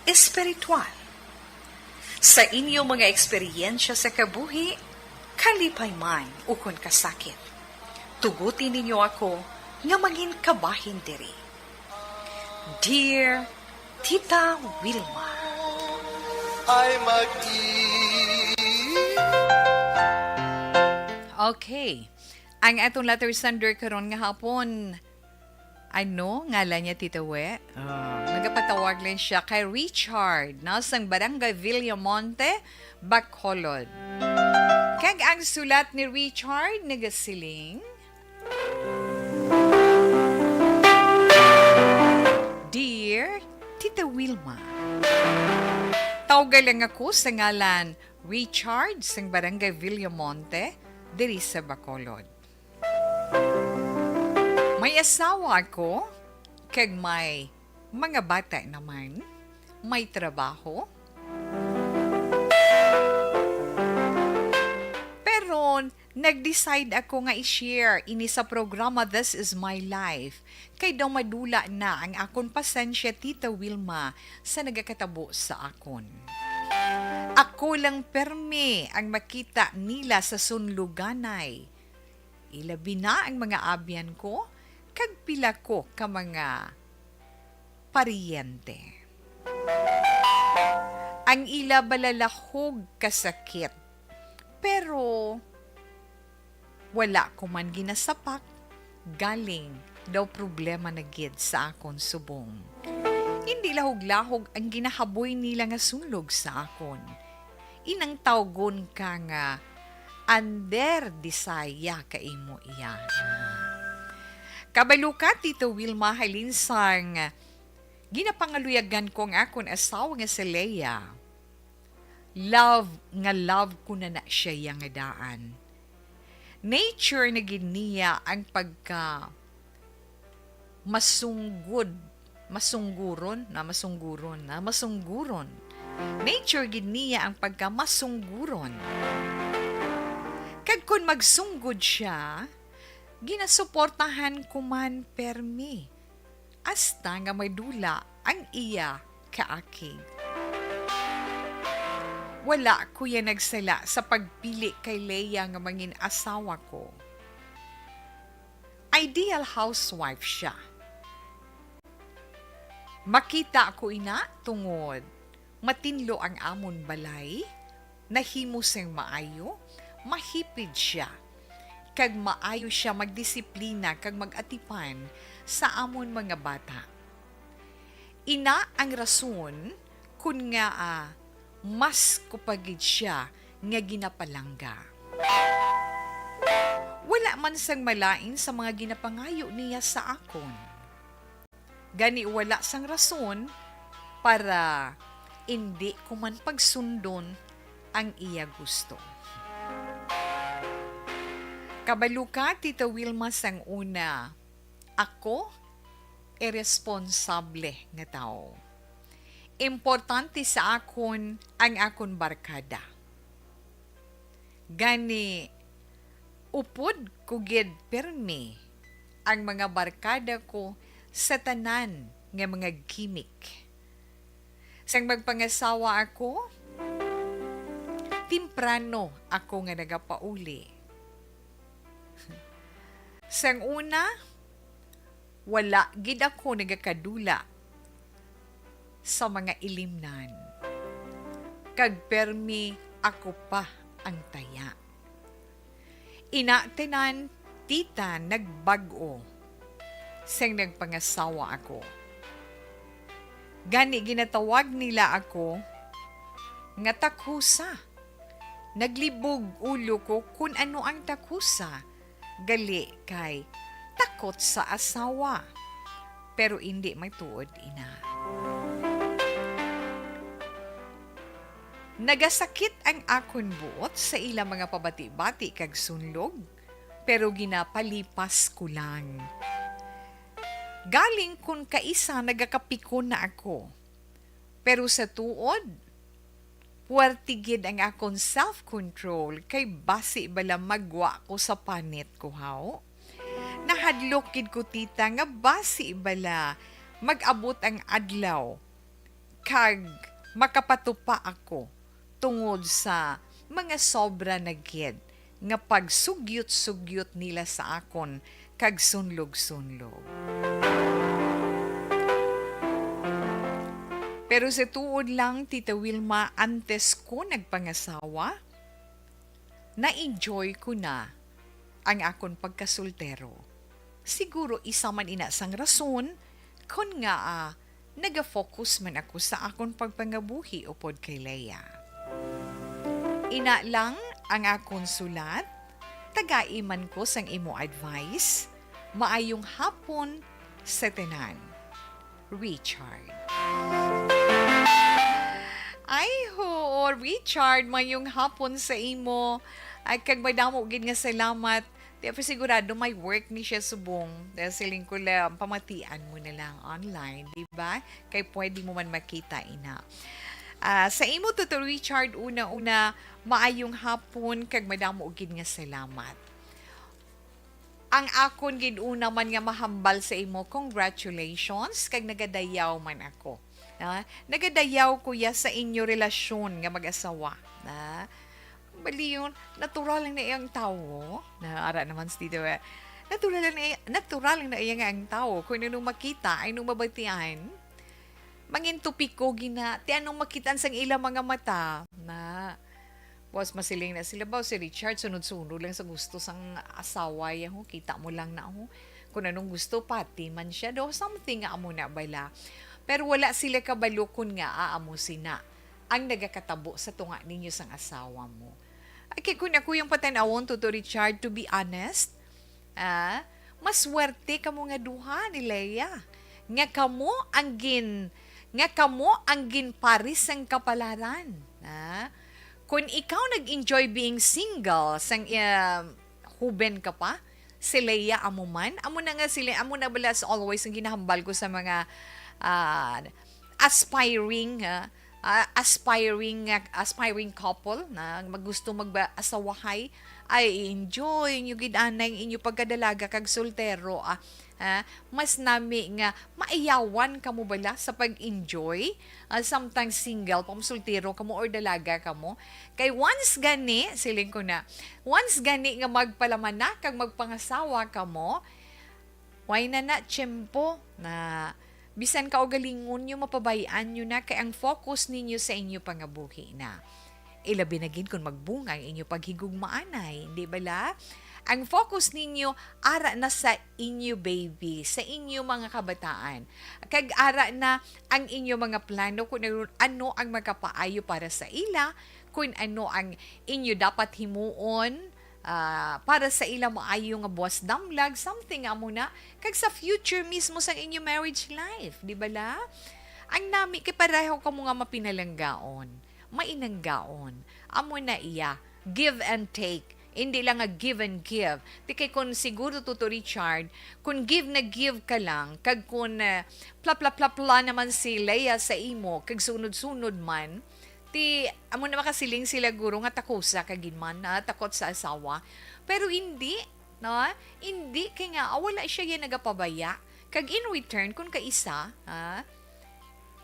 espiritual. Sa inyo mga eksperyensya sa kabuhi, kalipay man ukon kasakit, tuguti ninyo ako nga mangin kabahin diri. Dear Tita Wilma. Ay mag-i- Okay. Ang atong letter sender karon nga hapon, ano ngalan niya, Tita We? Ah, nagapatawag lang siya kay Richard, no, sang Barangay Villamonte, Bacolod. Kag ang sulat ni Richard nagasiling, Dear Tita Wilma, tawga lang ako sa ngalan Richard sang Barangay Villamonte, diri sa Bacolod. May asawa ako, kag may mga bata naman, may trabaho. Pero nag-decide ako nga i-share ini sa programa This Is My Life, kay daw madula na ang akon pasensya, Tita Wilma, sa nagakatabo sa akon. Ako lang permi ang makita nila sa sunluganay. Ilabi na ang mga abyan ko, kag pila ko ka mga pariyente. Ang ila balalahog kasakit, pero wala ko man ginasapak, galing daw problema na gid sa akon subong. Hindi lahog-lahog ang ginahaboy nila nga sunlog sa akon. Inang tawgon ka nga under desaya ka imo iya. Kabalo ka, Tito Wilma, halin sang ginapangaluyagan ko ang akon asawa nga si Lea. Love nga love ko na na siya iya nga daan. Nature na gid niya ang pagka masunggod, masungguron, na masungguron, na masungguron. Nature gid niya ang pagka masungguron. Kag kun magsunggod siya, ginasuportahan ko man permi, hasta nga madula ang iya kaakig. Wala ko iya nagsala sa pagpili kay Lea nga mangin asawa ko. Ideal housewife siya. Makita ko ina tungod matinlo ang amon balay, nahimo sing maayo, mahipid siya, kag maayo siya magdisiplina kag mag-atipan sa amon mga bata. Ina ang rason kon ngaa mas ko pa gid siya nga ginapalangga. Wala man sang malain sa mga ginapangayo niya sa akon. Gani wala sang rason para indi ko man pagsundon ang iya gusto. Kabalo ka, Tita Wilma, sang una, ako iresponsable nga tawo. Importante sa akon ang akon barkada. Gani, upod ko gid pirmi ang mga barkada ko sa tanan nga mga gimik. Sang magpangasawa ako, temprano ako nga nagapauli. Sang una, wala gid ako nagakadula sa mga ilimnan, kag permi ako pa ang taya. Ina tanan, tita, nagbag-o sang nagpangasawa ako. Gani ginatawag nila ako nga takhusa. Naglibog ulo ko kun ano ang takhusa, gali kay takot sa asawa. Pero indi may tuod ina. Nagasakit ang akon buot sa ila mga pabati-bati kag sunlog, pero ginapalipas ko lang. Galing kun kaisa nagakapikon na ako. Pero sa tuod, puwerte gid ang akon self-control kay basi bala magwa ko sa panit ko, haw? Nahadlok gid ko, tita, nga basi bala mag-abot ang adlaw kag makapatupa ako tungod sa mga sobra na gid nga pagsugyot-sugyot nila sa akon kag sunlog-sunlog. Pero sa tuod lang, Tita Wilma, antes ko nagpangasawa, na-enjoy ko na ang akon pagkasoltero. Siguro isa man ina sang rason kon ngaa naga-focus man ako sa akon pagpangabuhi upod kay Leia. Ina lang ang akon sulat, tagai man ko sang imo advice. Maayong hapon sa tanan. Richard. Ay, oo, Richard, mayong hapon sa imo. Ay, kag madamo gid nga salamat. Di pa sigurado may work ni siya subong. Dahil siling ko lang, pamatian mo na lang online, di ba? Kay pwede mo man makita, ina. Ah, sa imo, Tuto Richard, una-una, maayong hapon, kag madamo gid nga salamat. Ang akon gid una man nga mahambal sa imo, congratulations, kag nagadayaw man ako. Ah, nagadayaw ko ya sa inyo relasyon nga mag-asawa. Na, bali yun, natural lang na iyang tawo. Na, ara naman si Tito, eh. Natural lang na iya, natural lang na iya nga ang tawo. Kung anong makita, ay nung mabatian, mangin topiko gina, ti anong makitaan sang ila mga mata. Na, Boss, masiling na sila ba, si Richard, sunod-sunod lang sa gusto sang asawa ya, ho. Kita mo lang na, ho. Kung anong gusto, pati man siya, do, something nga amo na bala. Pero wala sila kabalo kun nga, ah, amo sina ang nagakatabo sa tunga ninyo sang asawa mo. Ay, kay kun ako yung patanawon, Tuto Richard, to be honest, ah, maswerte kamo nga duha ni Leia, nga kamo ang gin-, nga kamo ang ginparis sang kapalaran, ah. Kun ikaw nag-enjoy being single sang, ah, huben ka pa, si Leia amo man, amo na nga sila, amo na bala as always ang ginahambal ko sa mga, ah, aspiring, ah, ah, aspiring, ah, aspiring couple na magusto mag-asawahay, ay i-enjoy nyo gid anay ang inyo pagkadalaga kag soltero, ah. Ha? Mas nami nga maiyawan kamo bala sa pag-enjoy, ah, samtang single pa mo, soltero kamo or dalaga kamo. Kay once gani, siling ko na, once gani nga magpalaman na kag magpangasawa kamo, why na na tiyempo na bisan kaugalingon nyo, mapabay-an nyo na, kay ang focus ninyo sa inyo pangabuhi na. Ilabi na gid kung magbunga ang inyo paghigugmaanay, di bala? Ang focus ninyo ara na sa inyo baby, sa inyo mga kabataan. Kag ara na ang inyo mga plano kung ano, ano ang makapaayo para sa ila, kung ano ang inyo dapat himuon, ah, para sa ila maayo nga buwas damlag, something amo na, kag sa future mismo sang inyo marriage life, di bala? Ang nami kay pareho kamo nga mapinalanggaon, mainanggaon. Amo na iya, give and take. Hindi lang nga give and give. Di kay kun siguro, Tuto Richard, kun give na give ka lang, kag kun, ah, pla, pla, pla, pla naman si Leia sa imo, kag sunod-sunod man, ti, amo na makasiling sila guro nga takusa ka gid man, ah, takot sa asawa. Pero hindi, no? Hindi, kay nga, ah, wala siya yan nagapabaya. Kag in return, kun kaisa, ah,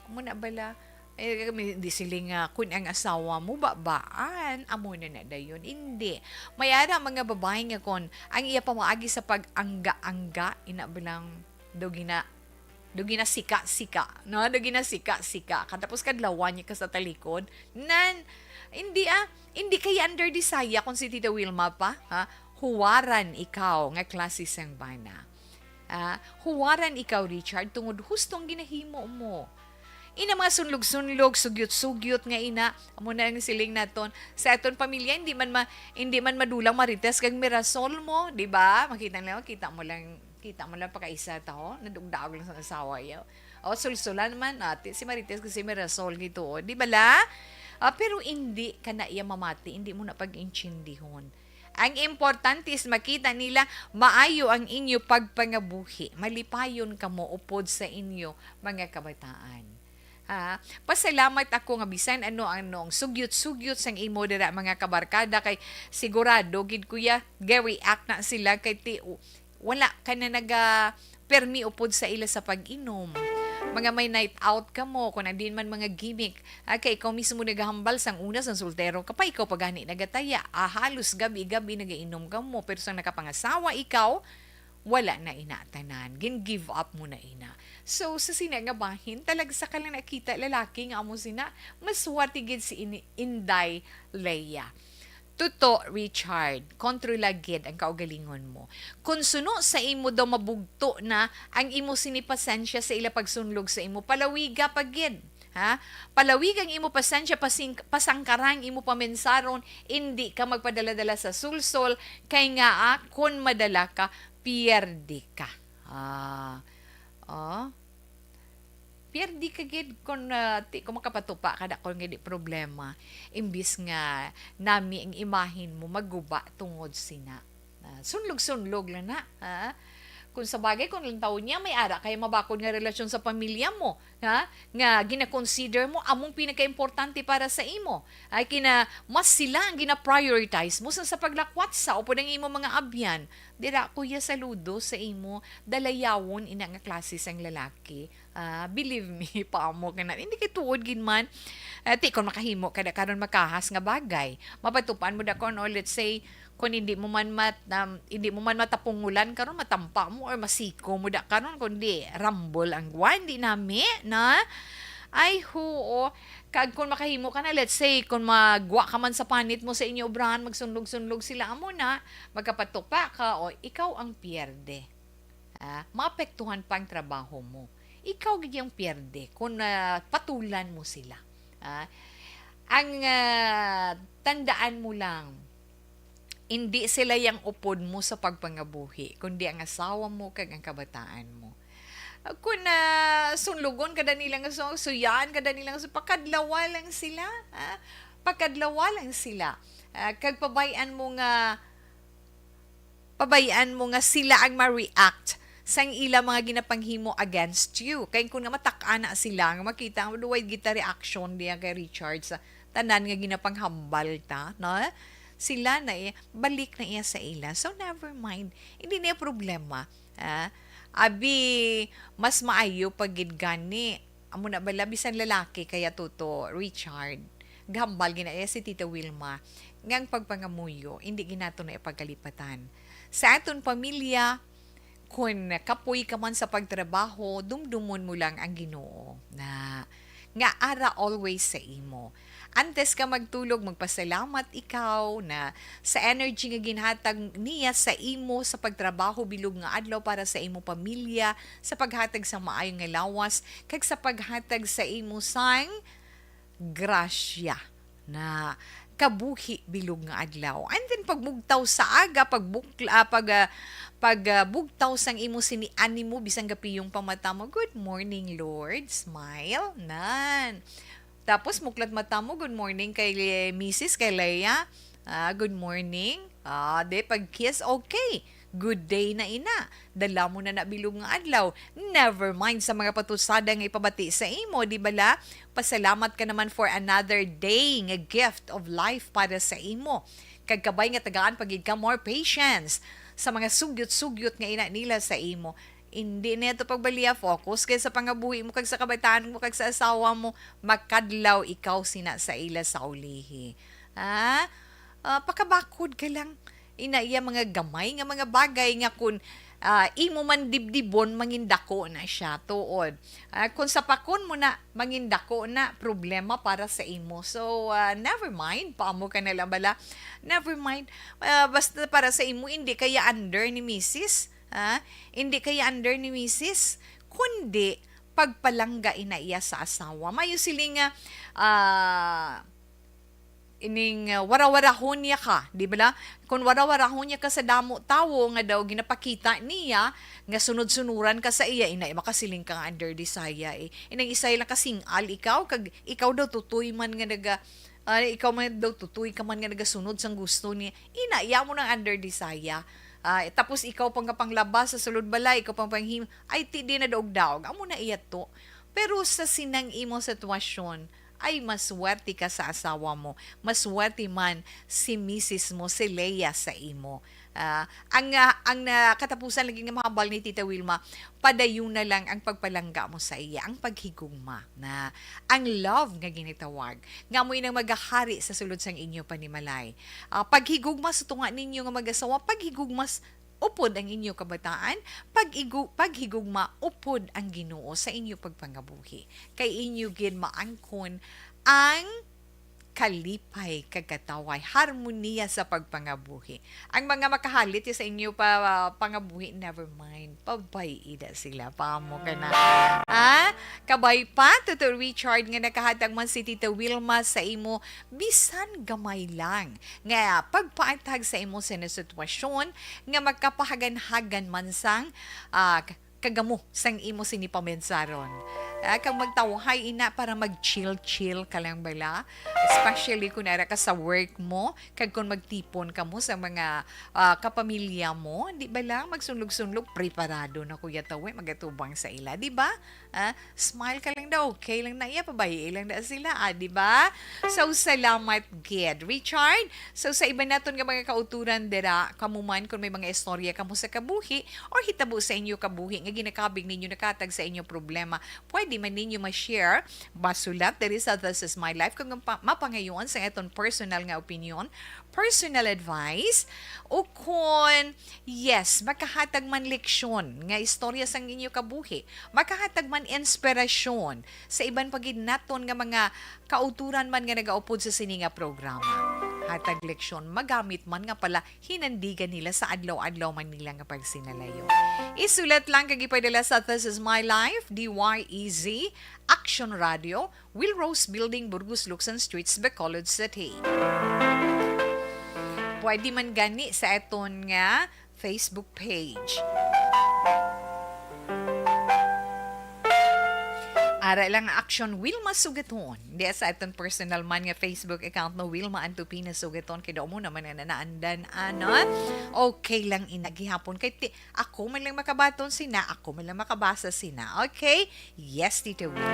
amo na bala, Eh, kami, di sila nga, kun ang asawa mo, babaan, amo na na dayon. Hindi. May ara mga babae nga kun ang iya pamaagi sa pag-angga-angga, ina bilang, do gina-, do ginasika-sika, no? Do ginasika-sika. Katapos kadlawan niya ka sa talikod, nan, hindi ah, hindi kay under the saya kung si Tita Wilma pa, ha? Huwaran ikaw nga klase sang bana. Ah, huwaran ikaw, Richard, tungod husto ang ginahimo mo. Ina mga sunlog-sunlog, sugyot-sugyot nga ina, amo na ang siling naton. Sa aton pamilya, hindi man ma-, hindi man madulang Marites kag Mirasol mo, di ba? Makita nila, kita mo lang, kita mo lang pagkaisa ta, oh. Nadugdaog lang sa asawa, yo. O, sulsulan man, ati, si Marites kasi Mirasol gito, oh. Di ba la? Ah, pero hindi ka na iya mamati, hindi mo na pag-intindihon. Ang importante is makita nila maayo ang inyo pagpangabuhi. Malipayon kamo upod sa inyo mga kabataan. Ha? Pasalamat ako nga bisan ano ang nung sugyot-sugyot sang imo dira mga kabarkada, kay sigurado gid kuya, ga-react na sila kay ti, wala ka na naga permi upod sa ila sa pag-inom. Mga may night out kamo, kung andin man mga gimmick, ah, kay ikaw mismo nagahambal sang una sang soltero ka pa, ikaw pa gani nagataya. Ah, halos gabi-gabi nagainom kamo, pero sang nakapangasawa ikaw, wala na ina tanan. Gin-give up mo na ina. So, sa sina nga bahin, talagsa ka lang nakita lalaki nga amo sina, maswerte gid si ini-, Inday Leia. Tuto, Richard, kontrola gid ang kaugalingon mo. Kon suno sa imo daw mabugto na ang imo sini pasensya sa ila pagsunlog sa imo, palawiga pa gid, ha? Palawig ang imo pasensya, pasing-, pasangkara ang imo pamensaron, indi ka magpadala-dala sa sulsol, kay ngaa, kon madala ka, pierde ka. Ah, oh. Pierde ka gid kon, ah, ti ko makapatupa ka, dakol nga di problema. Imbis nga nami ang imahin mo maguba tungod sina. Ah, sunlog-sunlog lang na, ha? Kung sa bagay, kung lang taon niya, may ara kaya mabakod nga relasyon sa pamilya mo, ha? Nga gina-consider mo among pinakaimportante para sa imo. Ay kina, mas sila ang gina-prioritize mo sa, sa paglakwatsa upod ang imo mga abyan. Dira, kuya, saludo sa imo dalayawon ina nga klase sang lalaki. Ah, believe me, paamo ka na. Hindi kay tuod gid man. Ah, ti, kung makahimo ka na karon makahas nga bagay, mapatupan mo da kon, o let's say, kung hindi mo man mat-, um, hindi mo man matapungulan karon, matampa mo or masiko mo da karon, kundi rambol ang guwan, di nami, na? Ay, huo. Kag kung makahimo ka na, let's say, kung magwa ka man sa panit mo sa inyo ubrahan, magsunlog-sunlog sila, amo na, magkapatupa ka, o ikaw ang pierde. Ah, maapektuhan pa ang trabaho mo. Ikaw gid ang pierde kung, ah, patulan mo sila. Ah, ang, ah, tandaan mo lang, hindi sila yang upod mo sa pagpangabuhi, kundi ang asawa mo kag ang kabataan mo. Ah, kung, ah, sunlugon ka da nila nga su-, suyaan ka da nila nga su-, pakadlawa lang sila, ah, pakadlawa lang sila. Ah, kag pabay-an mo nga pabay-an mo nga sila ang ma-react sang ila mga ginapanghimo against you. Kay kung nga matak-an na sila, nga makita ang way kita reaction niya kay Richard sa tanan nga ginapanghambal ta, no? Sila na iya, balik na iya sa ila. So, never mind. Hindi niya problema. Ah, abi, mas maayo pa gid gani. Amo na bala, bisan lalaki kaya, Toto Richard, gahambal gina iya si Tita Wilma nga ang pagpangamuyo hindi gid nato na ipagkalipatan. Sa aton pamilya, kun kapoy ka man sa pagtrabaho, dumdumon mo lang ang Ginoo na nga ara always sa imo. Antes ka magtulog, magpasalamat ikaw na sa energy nga ginhatag niya sa imo sa pagtrabaho bilog nga adlaw para sa imo pamilya, sa paghatag sa maayo nga lawas, kag sa paghatag sa imo sang grasya na kabuhi bilog nga adlaw. And then, pagmugtaw sa aga, pagbukla, ah, pag, ah, pag, ah, bugtaw sang imo sini animo, bisan gapiyong pa mata mo, "Good morning, Lord." Smile. Nan. Tapos, muklat mata mo, "Good morning kay Misis, kay Leia." Ah, "Good morning." Ah, de, pag kiss, okay. Good day na ina. Dala mo na na bilog nga adlaw. Never mind sa mga patusada nga ipabati sa imo, di bala? Pasalamat ka naman for another day nga gift of life para sa imo. Kag kabay nga tagaan pa gid ka more patience sa mga sugyot-sugyot nga ina nila sa imo. Indi na ato pagbaliya, focus kay sa pangabuhi mo kag sa kabataan mo kag sa asawa mo, makadlaw ikaw sina sa ila sa ulihi. Ha? Ah, pakabakod ka lang. Ina iya mga gamay nga mga bagay nga kun, ah, imo man dibdibon, mangindako na siya, tuod. Ah, kung sapakon mo na, mangindako na, problema para sa imo. So, ah, never mind, paamo ka na lang bala. Never mind. Ah, basta para sa imo, hindi kaya under ni misis, ha? Hindi kaya under ni misis, kundi pagpalangga ina iya sa asawa. Mayo siling nga, ah, ining, ah, warawarahon niya ka, di ba la? Kung warawarahon niya ka sa damo tawo nga daw ginapakita niya nga sunod-sunuran ka sa iya, ina, makasiling ka nga under desire, eh. Inang isay lang ka sing-al ikaw, kag ikaw daw tutoy man nga naga-, ah, ikaw man daw tutoy ka man nga nagasunod sang gusto niya. Ina, iya mo nang under desire. Ah, tapos ikaw pang kapanglaba sa sulod balay, ikaw pang panghim-, ay, ti di na daog-daog. Amo na iya to. Pero sa sinang imo sitwasyon, ay, maswerte ka sa asawa mo. Maswerte man si misis mo, si Leia sa imo. Ah, ang, ah, ang, ah, katapusan lagi nga mahambal ni Tita Wilma, padayon na lang ang pagpalangga mo sa iya, ang paghigugma na, ang love nga ginatawag, nga amo inang magahari sa sulod sang inyo panimalay. Ah, paghigugma sa tunga ninyo nga mag-asawa, paghigugma s-, upod ang inyo kabataan, pag-igu-, paghigugma upod ang Ginoo sa inyo pagpangabuhi. Kay inyo gid maangkon ang kalipay kag kataway, harmoniya sa pagpangabuhi. Ang mga makahalit sa inyo pa, pangabuhi, never mind. Pabay-i na sila. Paamo ka na. Ha? Kabay pa, Tuto Richard, nga nakahatag man si Tita Wilma sa imo, bisan gamay lang, nga pagpaantag sa imo sa sitwasyon nga makapahaganhagan man sang, ah, kagamo sang imo sini pamensaron. Ah, kag magtawhay ina para mag-chill-chill ka lang bala. Especially kung ara ka sa work mo, kag kung magtipon ka mo sa mga, ah, kapamilya mo, di ba lang, magsunlog-sunlog, preparado na kuya tawi, magatubang sa ila, di ba? Ah, smile ka lang daw, okay lang na iya, pabay-i lang na sila, ah, di ba? So, salamat gid, Richard. So, sa iban naton nga mga kauturan dira, kamo man, kung may mga istorya kamo sa kabuhi, or hitabo sa inyo kabuhi nga ginakabig ninyo nakatag sa inyo problema, pwede man ninyo ma-share, masulat diri sa This Is My Life kung pa-, mapangayoan sa aton personal nga opinion, personal advice, o kon, yes, makahatag man leksyon nga istorya sang inyo kabuhi, makahatag man inspirasyon sa iban pa gid naton nga mga kauturan man nga nagaupod sa sini nga programa. Hatag leksyon, magamit man nga pala hinandigan nila sa adlaw-adlaw man nila nga pagsinalayo. Isulat lang kag ipadala sa This Is My Life, D Y E Z, Action Radio, Will Rose Building, Burgos, Luksan Streets, Bacolod City. Pwede man gani sa aton nga Facebook page. Ara lang ang Action Wilma Sugaton. Di sa aton personal man nga Facebook account, no, Wilma Antupina Sugaton. Kay daw mo naman na naandan, ano? Okay lang ina gihapon. Kay ti-, ako man lang makabaton sina, ako man lang makabasa sina. Okay? Yes, Tita Wilma.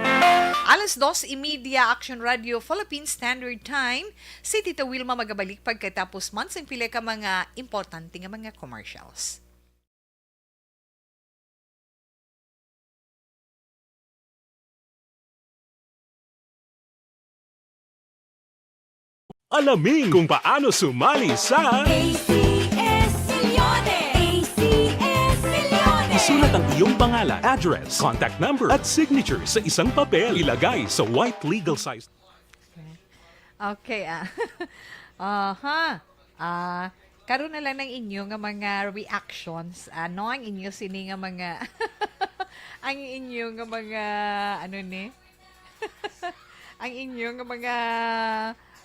Alas dos y media, Action Radio, Philippine Standard Time. Si Tita Wilma magabalik pagkatapos man sing pila ka mga importante nga mga commercials. Alamin kung paano sumali sa A C S Milyones! A C S Milyones! Isulat ang iyong pangalan, address, contact number, at signature sa isang papel. Ilagay sa white legal size. Okay, ah. Aha. Ah, karon na lang ang inyo nga mga reactions. Ano ang inyo sini nga mga, ang inyo nga mga, ano ni? Ang inyo nga mga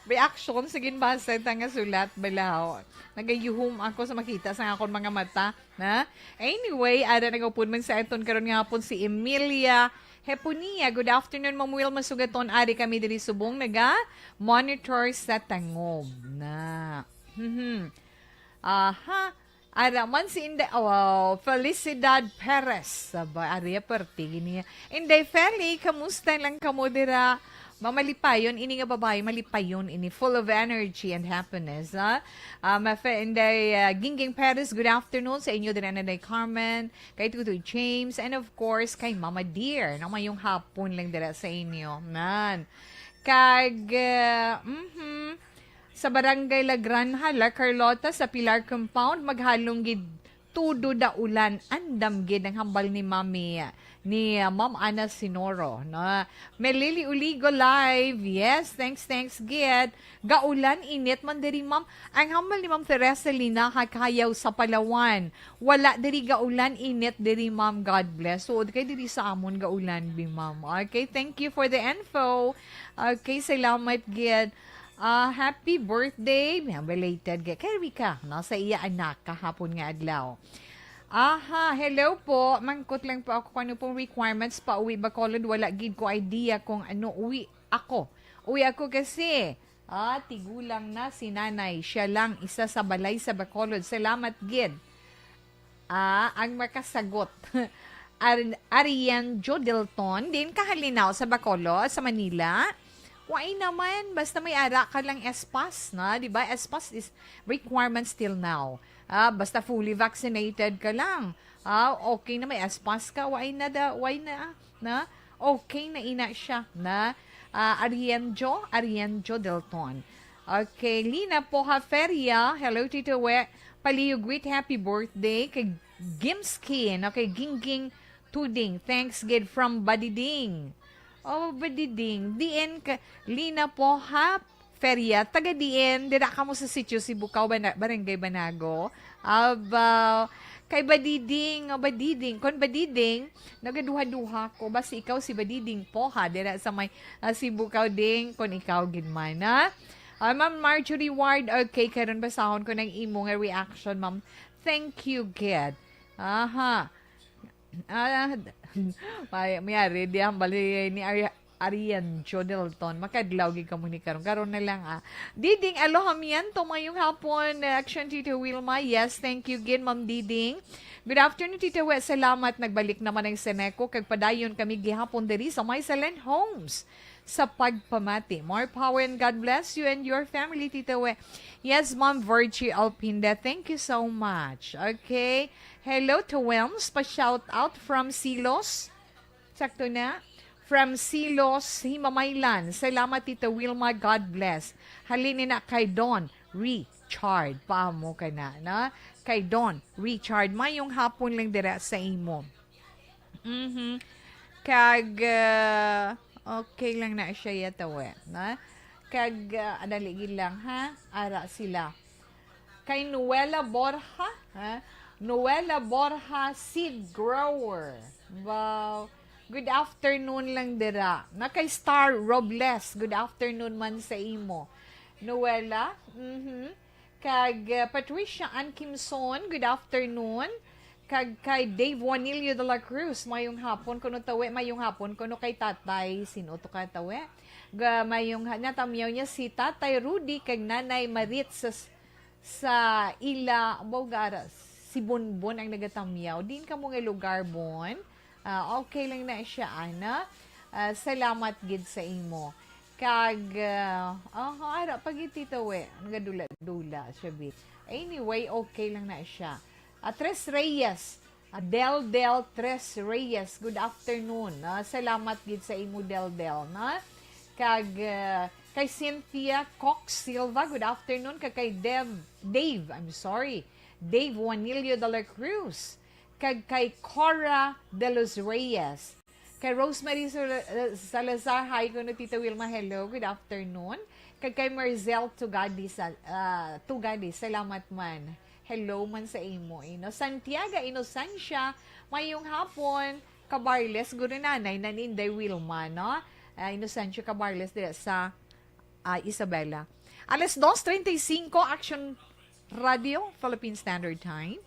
reactions sa ginbasa ta nga sulat, balahaw. Nagayuhom ako sa makita sa akon mga mata, na? Anyway, ada nagupod man sa aton karon nga hapon si Emilia Heponia. Good afternoon, Ma'am Wilma Sugaton. Ari kami diri subong naga-monitor sa Tangub. Na. Mhm. Aha. Ara man si Inday, oh, Felicidad Perez. Sabay, ari, perti gini. Inday Feli, kamusta lang kamo dira? Mamalipayon ini nga babae, malipayon ini, full of energy and happiness, ha? Ah, my friend, Inday, ah, Gingging Perez, good afternoon sa inyo din, Nanay Carmen, kay Tutoy James, and of course, kay Mama Dear. No, mayong hapon lang dira sa inyo. Nan. Kag, ah, mhm, sa Barangay La Granja, La Carlota, sa Pilar Compound, maghalong gid tudo da ulan, andam gid ang hambal ni Mami, ni, uh, Ma'am Ana Sinoro, no? Melili Uligo live. Yes, thanks, thanks gid. Gaulan, init man diri, ma'am. Ang hambal ni Ma'am Teresa Linaha Kayaw sa Palawan. Wala diri gaulan, init diri, ma'am. God bless. So, kay diri sa amon gaulan bi, ma'am. Okay, thank you for the info. Okay, salamat gid. Ah, happy birthday. May belated gid. Kay Rica, no? Sa iya anak, kahapon nga adlaw. Aha, hello po. Mangkot lang po ako kung ano pong requirements pa uwi Bacolod. Wala gid ko idea kung ano uwi ako. Uwi ako kasi, ah, tigulang na si nanay. Siya lang isa sa balay sa Bacolod. Salamat gid. Ah, ang makasagot. Ar-, Arian Jodelton, din kahalinaw sa Bacolod, sa Manila. Why naman, basta may ara ka lang S-PASS, na, di ba? S-PASS is requirements till now. Ah, basta fully vaccinated ka lang. Ah, okay na may S-PASS ka, why na da, why na, na? Okay na ina siya, na? Ah, Arienjo, Arienjo Delton. Okay, Lina Poha Feria, hello, Tito We. Palihog greet, happy birthday kay Gimskin, okay, Gingging Tuding. Thanks gid from Badiding. Oh, Badiding. Diin ka, Lina Poha Feria, taga diin, dira kamo sa sitio Sibukaw, Bana-, Barangay Banago. Aba, kay Badiding, oh, Badiding. Kon Badiding, nagaduha-duha ko. Basi ikaw si Badiding Poha, dira sa may, ah, Sibukaw, Ding. Kon ikaw gid man, ha? Ah, Ma'am Marjorie Ward, okay, karon basahon ko ng imo nga reaction, ma'am. Thank you, gid. Aha. Ah, may, may ari di ang bali ni Ari-, Arian Jodelton. Makadlaw gid kamo ni karon. Karon na lang, ah. Diding Alohamiento, mayong hapon, Action Tito Wilma. Yes, thank you gid, Ma'am Diding. Good afternoon, Tito We. Salamat. Nagbalik naman ang Seneco. Kag padayon kami gihapon diri sa My Silent Homes sa pagpamati. More power and God bless you and your family, Tito We. Yes, Ma'am Virgie Alpinda. Thank you so much. Okay. Hello, Twims. Pa-shout out from Silos. Sakto na? From Silos, Himamaylan. Salamat, Tita Wilma. God bless. Halin na kay Don Richard. Paamo ka na, na? Kay Don Richard. Mayong hapon lang dira sa imo. Mhm. Kag, ah, okay lang na siya yata, we, na? Kag, ah, adali gid lang, ha? Ara sila. Kay Noela Borja, ha? Noela Borja, seed grower. Wow. Good afternoon lang dira. Na kay Star Robles, good afternoon man sa imo. Noela, mhm. Kag, uh, Patricia Ann Kimson, good afternoon. Kag kay Dave Juanilio de la Cruz, mayong hapon. Kuno tawe, mayong hapon. Kuno kay tatay, sino to ka tawe? Ga, mayong ha-, natamyaw niya si Tatay Rudy kag Nanay Marit sa, sa ila, baw gara, si Bonbon ang nagatamyaw. Din kamo nga lugar, Bon? Ah, okay lang na siya, ana. Ah, salamat gid sa imo. Kag, ah, aha, ara pa gid, Tito, we. Nagadula-dula siya, bi. Anyway, okay lang na siya. Ah, Tres Reyes. Ah, Del Del Tres Reyes, good afternoon. Ah, salamat gid sa imo, Del Del, na? Kag, ah, kay Cynthia Cox Silva, good afternoon. Kag kay Dev, Dave, I'm sorry. Dave Juanilio de la Cruz. Kag kay Cora de los Reyes. Kay Rosemary Sal-, uh, Salazar, hi, kuno Tita Wilma, hello, good afternoon. Kag kay Marzel Tugadi, Sal-, ah, Tugadi, salamat man. Hello man sa imo, Ino. Santiago Inocencia, mayong hapon. Cabarles, guro nanay, nan Inday Wilma, no? Ah, Inocencio Cabarles, dira sa, ah, Isabela. Alas dos treinta y cinco, Action Radio, Philippine Standard Time.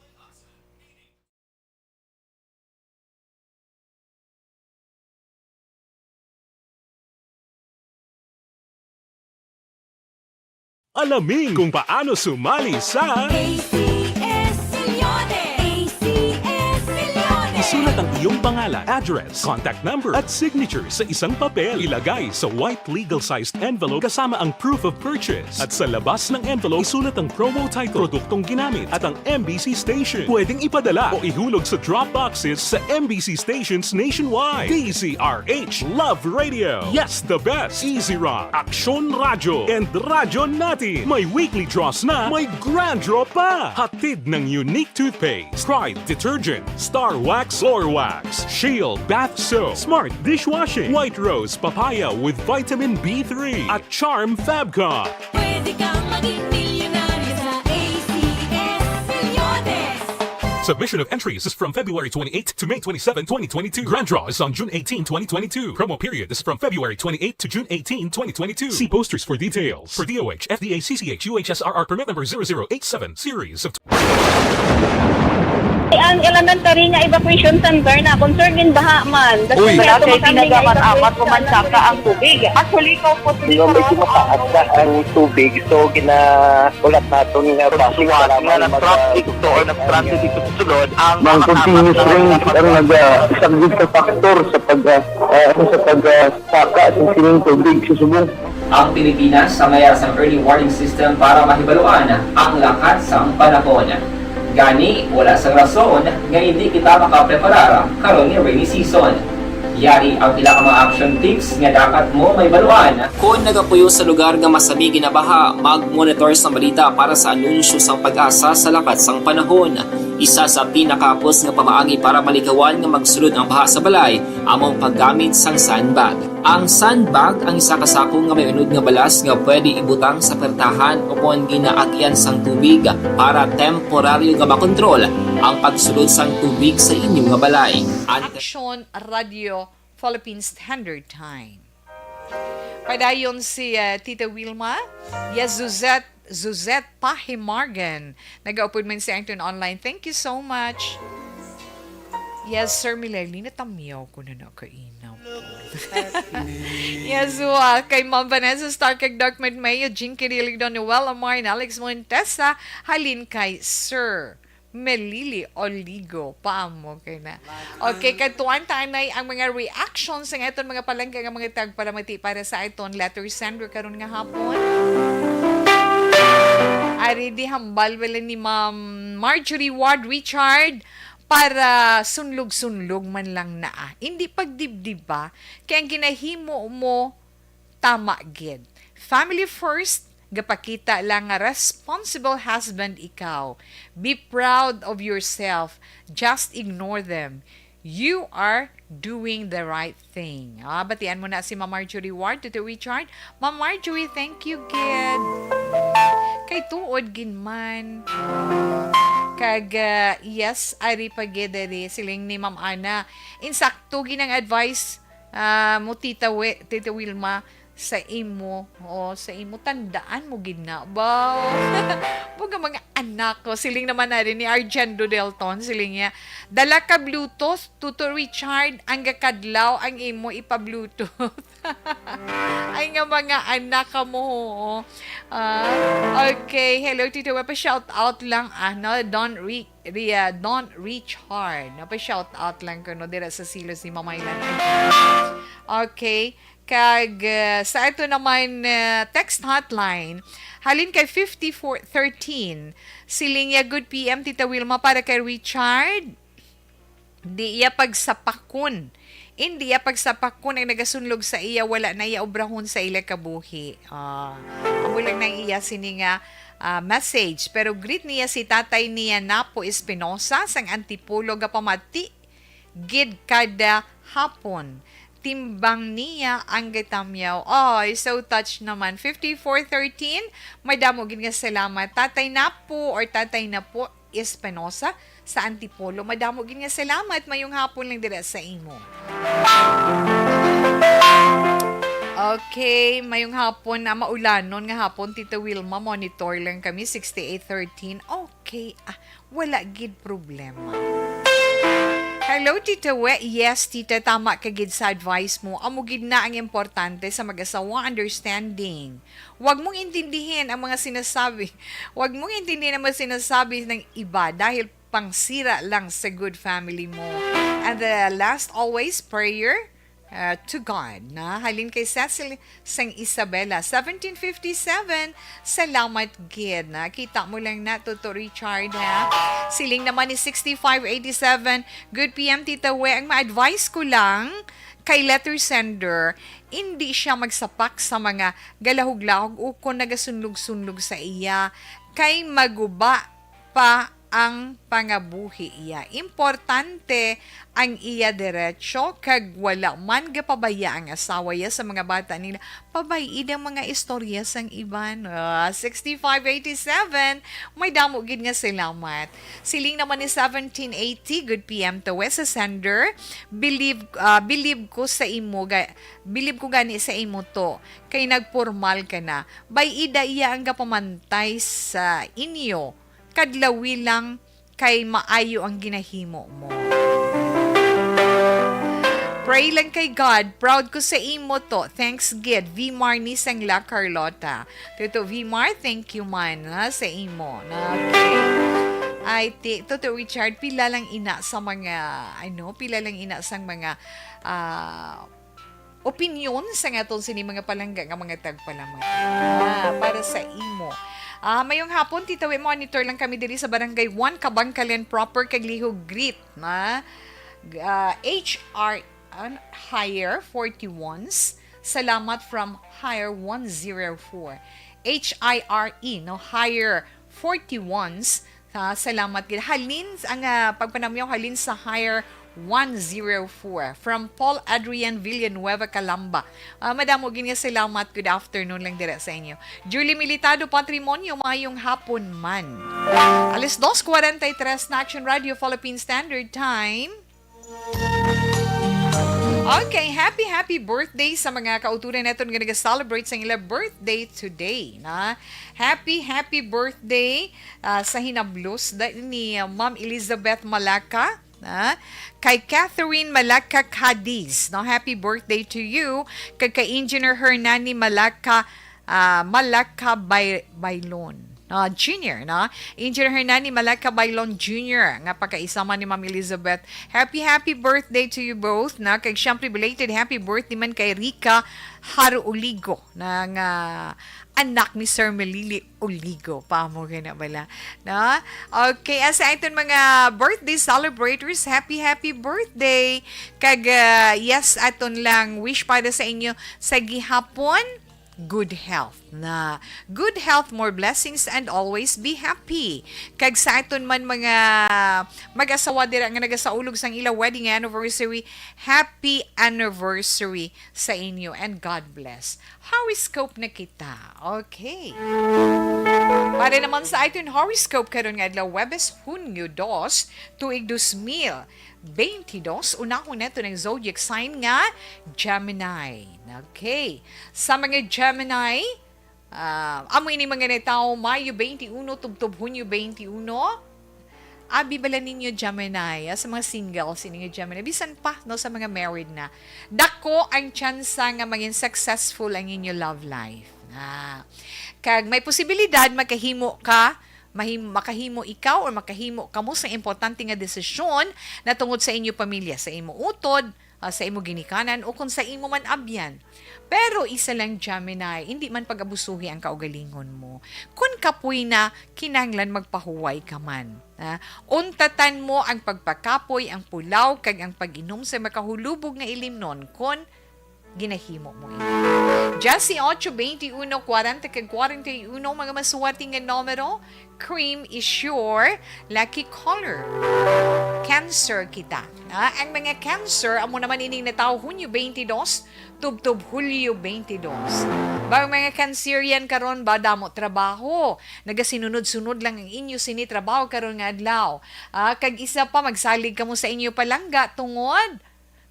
Alamin kung paano sumali sa A C S Millones. A C S Millones. Isulat At ang iyong pangalan, address, contact number, at signature sa isang papel. Ilagay sa white legal-sized envelope kasama ang proof of purchase. At sa labas ng envelope, isulat ang promo title, produktong ginamit, at ang M B C station. Pwedeng ipadala o ihulog sa drop boxes sa M B C stations nationwide. D Z R H Love Radio. Yes, the best. Easy Rock, Aksyon Radyo, and Radyo Natin. May weekly draws na, may grand draw pa. Hatid ng Unique Toothpaste, Pride Detergent, Star Wax, Floor Wax, Shield Bath Soap, Smart Dishwashing, White Rose Papaya with Vitamin B three, at Charm Fabcon. Pwede kang maging milyonaryo sa A C S Milyones. Submission of entries is from February twenty-eighth to May twenty-seven, twenty twenty-two. Grand draw is on June eighteen, twenty twenty-two. Promo period is from February twenty-eighth to June eighteen, twenty twenty-two. See posters for details. For D O H, F D A, C C H, U H S R R permit number zero zero eight seven, series of Ang elementary nga evacuation center na kung sir ginbaha man. Uy. Wala kay tinaga man amat ko man saka ang tubig. Actually, ko po Pero medyo mataas na ang tubig, so ginaulat naton nga basi Suwat para nga mag- nag-traffic to or nag-transit dito sa sulod ang Mang mga continuous tapat na rain ang nag-, ah, isang good factor sa pag, ah, ah, sa pag, ah, saka sa sining tubig sa subong. Ang Pilipinas sa mayara sang early warning system para mahibaluan ang lakat sang panahon. Gani, wala sang rason nga hindi kita makapreparar karon nga rainy season. Yari ang pila ka mga action tips nga dapat mo mahibaluan. Kon nagapuyo sa lugar nga masami ginabaha, mag-monitor sang balita para sa anunsyo sang PAGASA sa lakat sang panahon. Isa sa pinakahapos nga pamaagi para malikawan nga magsulod ang baha sa balay amo ang paggamit sang sandbag. Ang sandbag ang isa ka sako nga may unod nga balas nga pwede ibutang sa pertahan ukon ginaagyan sang tubig para temporaryo nga makontrol ang pagsulod sang tubig sa inyo nga balay. An- Aksyon Radyo Philippine Standard Time. Padayon si, eh, Tita Wilma. Yes, Suzette, Suzette Pahimargan. Nagaupod man sa aton online. Thank you so much. Yes, Sir Mileli, natamyaw ko na na kainaw. Yes, wa. Kay Ma'am Vanessa Stark, kag Doc Mayo, Jinky Dili, Don Noel Amar, and Alex Montesa, halin kay Sir Melili Oligo. Paamo kay na. Okay, katuan tanay ang mga reactions sa aton mga palangga nga mga tagpalamati para sa aton letter sender karon nga hapon. Ari di hambal wala ni Ma'am Marjorie Ward Richard para sunlog-sunlog man lang na, ah. Hindi pagdibdib ba? Kay ang ginahimo mo, tama gid. Family first, gapakita lang nga responsible husband ikaw. Be proud of yourself. Just ignore them. You are doing the right thing. Ah, batian mo na si Ma'am Marjorie Ward, Tito Richard. Ma'am Marjorie, thank you gid. Kay tuod gid man. Kag, ah, yes, ari pa gid diri, siling ni Ma'am Ana. Insakto gid ang advice, ah, mo, Tita We-, Tita Wilma, sa imo, o sa imo, tandaan mo gid na. Baw. Mga, mga anak ko, siling naman na rin ni Argendo Delton, siling niya, dala ka Bluetooth, Tuto Richard, ang gakadlaw ang imo ipa-Bluetooth. Ay nga mga anak ka mo, oo. Ah, okay, hello, Tito We, pa-shout out lang, ah, no? Don Re-, Ria, Don Richard. No? Pa-shout out lang ko, no? Dira sa Silos ni Mamaylan. Okay. Kag, uh, sa ito naman, uh, text hotline, halin kay fifty-four thirteen, siling niya, "Good P M, Tita Wilma, para kay Richard. Di iya pagsapakon. Hindi iya pagsapakon ang nagasunlog sa iya, wala na iya obrahon sa ila kabuhi." Ah, amo lang nang iya sini nga, ah, message. Pero greet niya si tatay niya, Napo Espinosa, sang Antipolo, gapamati gid kada hapon. Timbang niya ang gitamyaw. Ay, so touch naman. Fifty-four thirteen, madamo gid nga salamat. Tatay Napo or Tatay Napo Espinosa sa Antipolo. Madamo gid nga salamat. Mayong hapon lang dira sa imo. Okay, mayong hapon na maulanon nga hapon, Tita Wilma. Monitor lang kami, sixty-eight thirteen. Okay, ah, wala gid problema. Hello, Tita We. Yes, Tita, tama ka gid sa advice mo. Amo gid na ang importante sa mag-asawa, understanding. Wag mong intindihin ang mga sinasabi. Wag mong intindihin ang mga sinasabi ng iba dahil pangsira lang sa good family mo. The last always prayer uh, to God, na halin kay Cecil sang Isabela, seventeen fifty-seven. Salamat gid, na kita mo lang na, Toto Richard, ha? Siling naman ni sixty-five eighty-seven, "Good P M, Tita We, ang ma-advise ko lang kay letter sender, hindi siya magsapak sa mga galahog-lahog ukon nagasunlog-sunlog sa iya, kay maguba pa ang pangabuhi iya. Importante ang iya diretso, kag wala man gapabaya ang asawa iya sa mga bata nila. Pabay-i ang mga istorya sang iban." Ah, sixty-five eighty-seven, may damo gid nga salamat. Siling naman ni seventeen eighty, "Good P M to West sa sender. Believe, ah, believe ko sa imo, ga, believe ko gani sa imo to, kay nagpormal ka na. Bay-i da iya ang gapamantay sa inyo. Kadlawi lang kay maayo ang ginahimo mo." Pray lang kay God, proud ko sa imo to. Thanks gid, Vmar ni sang La Carlota. Tuto Vmar, thank you man, ha, sa imo. Na, okay. Ay, ti, Tuto Richard, pila lang ina sa mga, ano, pila lang ina sang mga, ah, opinyon sa nga aton sini mga palangga nga mga tagpalamat. Ah, para sa imo. Ah, mayong hapon, Tita We, monitor lang kami diri sa Barangay one, Kabangkalen proper, kag lihog greet na, ah, H R, an-, Hire forty-ones. Salamat from Hire one zero four. H I R E, no? Hire forty-ones. Ah, salamat gid. Halin ang, ah, pagpanamyaw halin sa Hire one zero four from Paul Adrian Villanueva Calamba. Ah, madamo gid nga salamat. Good afternoon lang dira sa inyo. Julie Militado Patrimonio, mayong hapon man. Alas dos cuarenta y tres na, Action Radio Philippine Standard Time. Okay, happy, happy birthday sa mga kauturan naton nga nag-celebrate sa ila birthday today, na. Happy, happy birthday, ah, sa hinablos da, ni, ah, Ma'am Elizabeth Malaka, na. Kay Catherine Malaka Cadiz, no? Happy birthday to you. Kag kay Engineer Hernani Malaka, ah, Malaka Bay-, Baylon, no? Junior, no? Engineer Hernani Malaka Baylon Junior, nga pagkaisa man ni Ma'am Elizabeth. Happy, happy birthday to you both, no? Kag syempre, belated happy birthday man kay Rica Haro Oligo, na nga anak ni Sir Melili Oligo. Pamo ka na bala, no? Okay, as sa aton mga birthday celebrators, happy, happy birthday. Kag, ah, yes, aton lang wish para sa inyo sa gihapon, good health na. Good health, more blessings, and always be happy. Kag sa aton man mga mag-asawa dira nga nagasaulog sang ila wedding anniversary, happy anniversary sa inyo, and God bless. Horoscope na kita. Okay. Para naman sa aton horoscope karon nga adlaw, Huwebes, Hunyo dos, tuig dos mil. Twenty-dos, unahon nato ang zodiac sign nga Gemini. Okay. Sa mga Gemini, ah, amo ini mga natawo Mayo twenty-one tubtob Hunyo twenty-one. Abi bala ninyo Gemini, ah, sa mga single, sini nga Gemini, bisan pa, no, sa mga married na. Dako ang tsansa nga maging successful ang inyo love life. Ah. Kag may posibilidad makahimo ka mahim-, makahimo ikaw or makahimo kamo sa importante nga desisyon na tungod sa inyo pamilya, sa imo utod, ah, sa imo ginikanan, o kung sa imo man abyan. Pero isa lang, Gemini, hindi man pag-abusuhi ang kaugalingon mo. Kun kapoy na, kinahanglan magpahuway ka man. Ah, untatan mo ang pagpakapoy, ang pulaw, kag ang pag-inom sa makahulubog nga ilimnon kon ginahimo mo ini. Jesse, ocho, twenty-uno, kwarenta kag kwarenta y uno, mga maswerte nga numero, cream is your lucky color. Cancer kita. Ah, ang mga Cancer, amo naman ining natawo Hunyo twenty-dos, tubtob Hulyo twenty-dos. Ba, ang mga Cancerian karon ba, damo trabaho. Nagasinunod-sunod lang ang inyo sini trabaho karon nga adlaw. Ah, kag isa pa, magsalig kamo sa inyo palangga tungod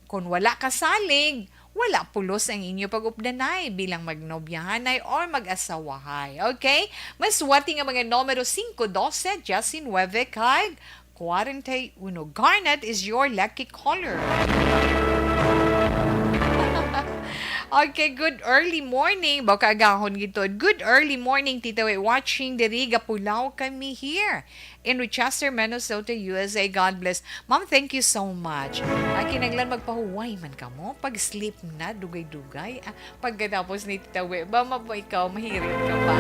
Kon wala ka salig, wala pulos ang inyo pag-updanay bilang magnobyahanay or mag-asawahay. Okay? Maswerte nga mga numero singko, dose, diecinuebe, kag kwarenta y uno. Garnet is your lucky color. Okay, good early morning. Baka agahon gito. Good early morning, Tita Wet. Watching diri, Gapulaw kami here in Rochester, Minnesota, U S A. God bless. Ma'am, thank you so much. Ay, kinahanglan magpahuway man kamo. Pag-sleep na, dugay-dugay. Ah, pagkatapos ni Tita Wet, ba, ma-, ba ikaw, mahirit ka ba?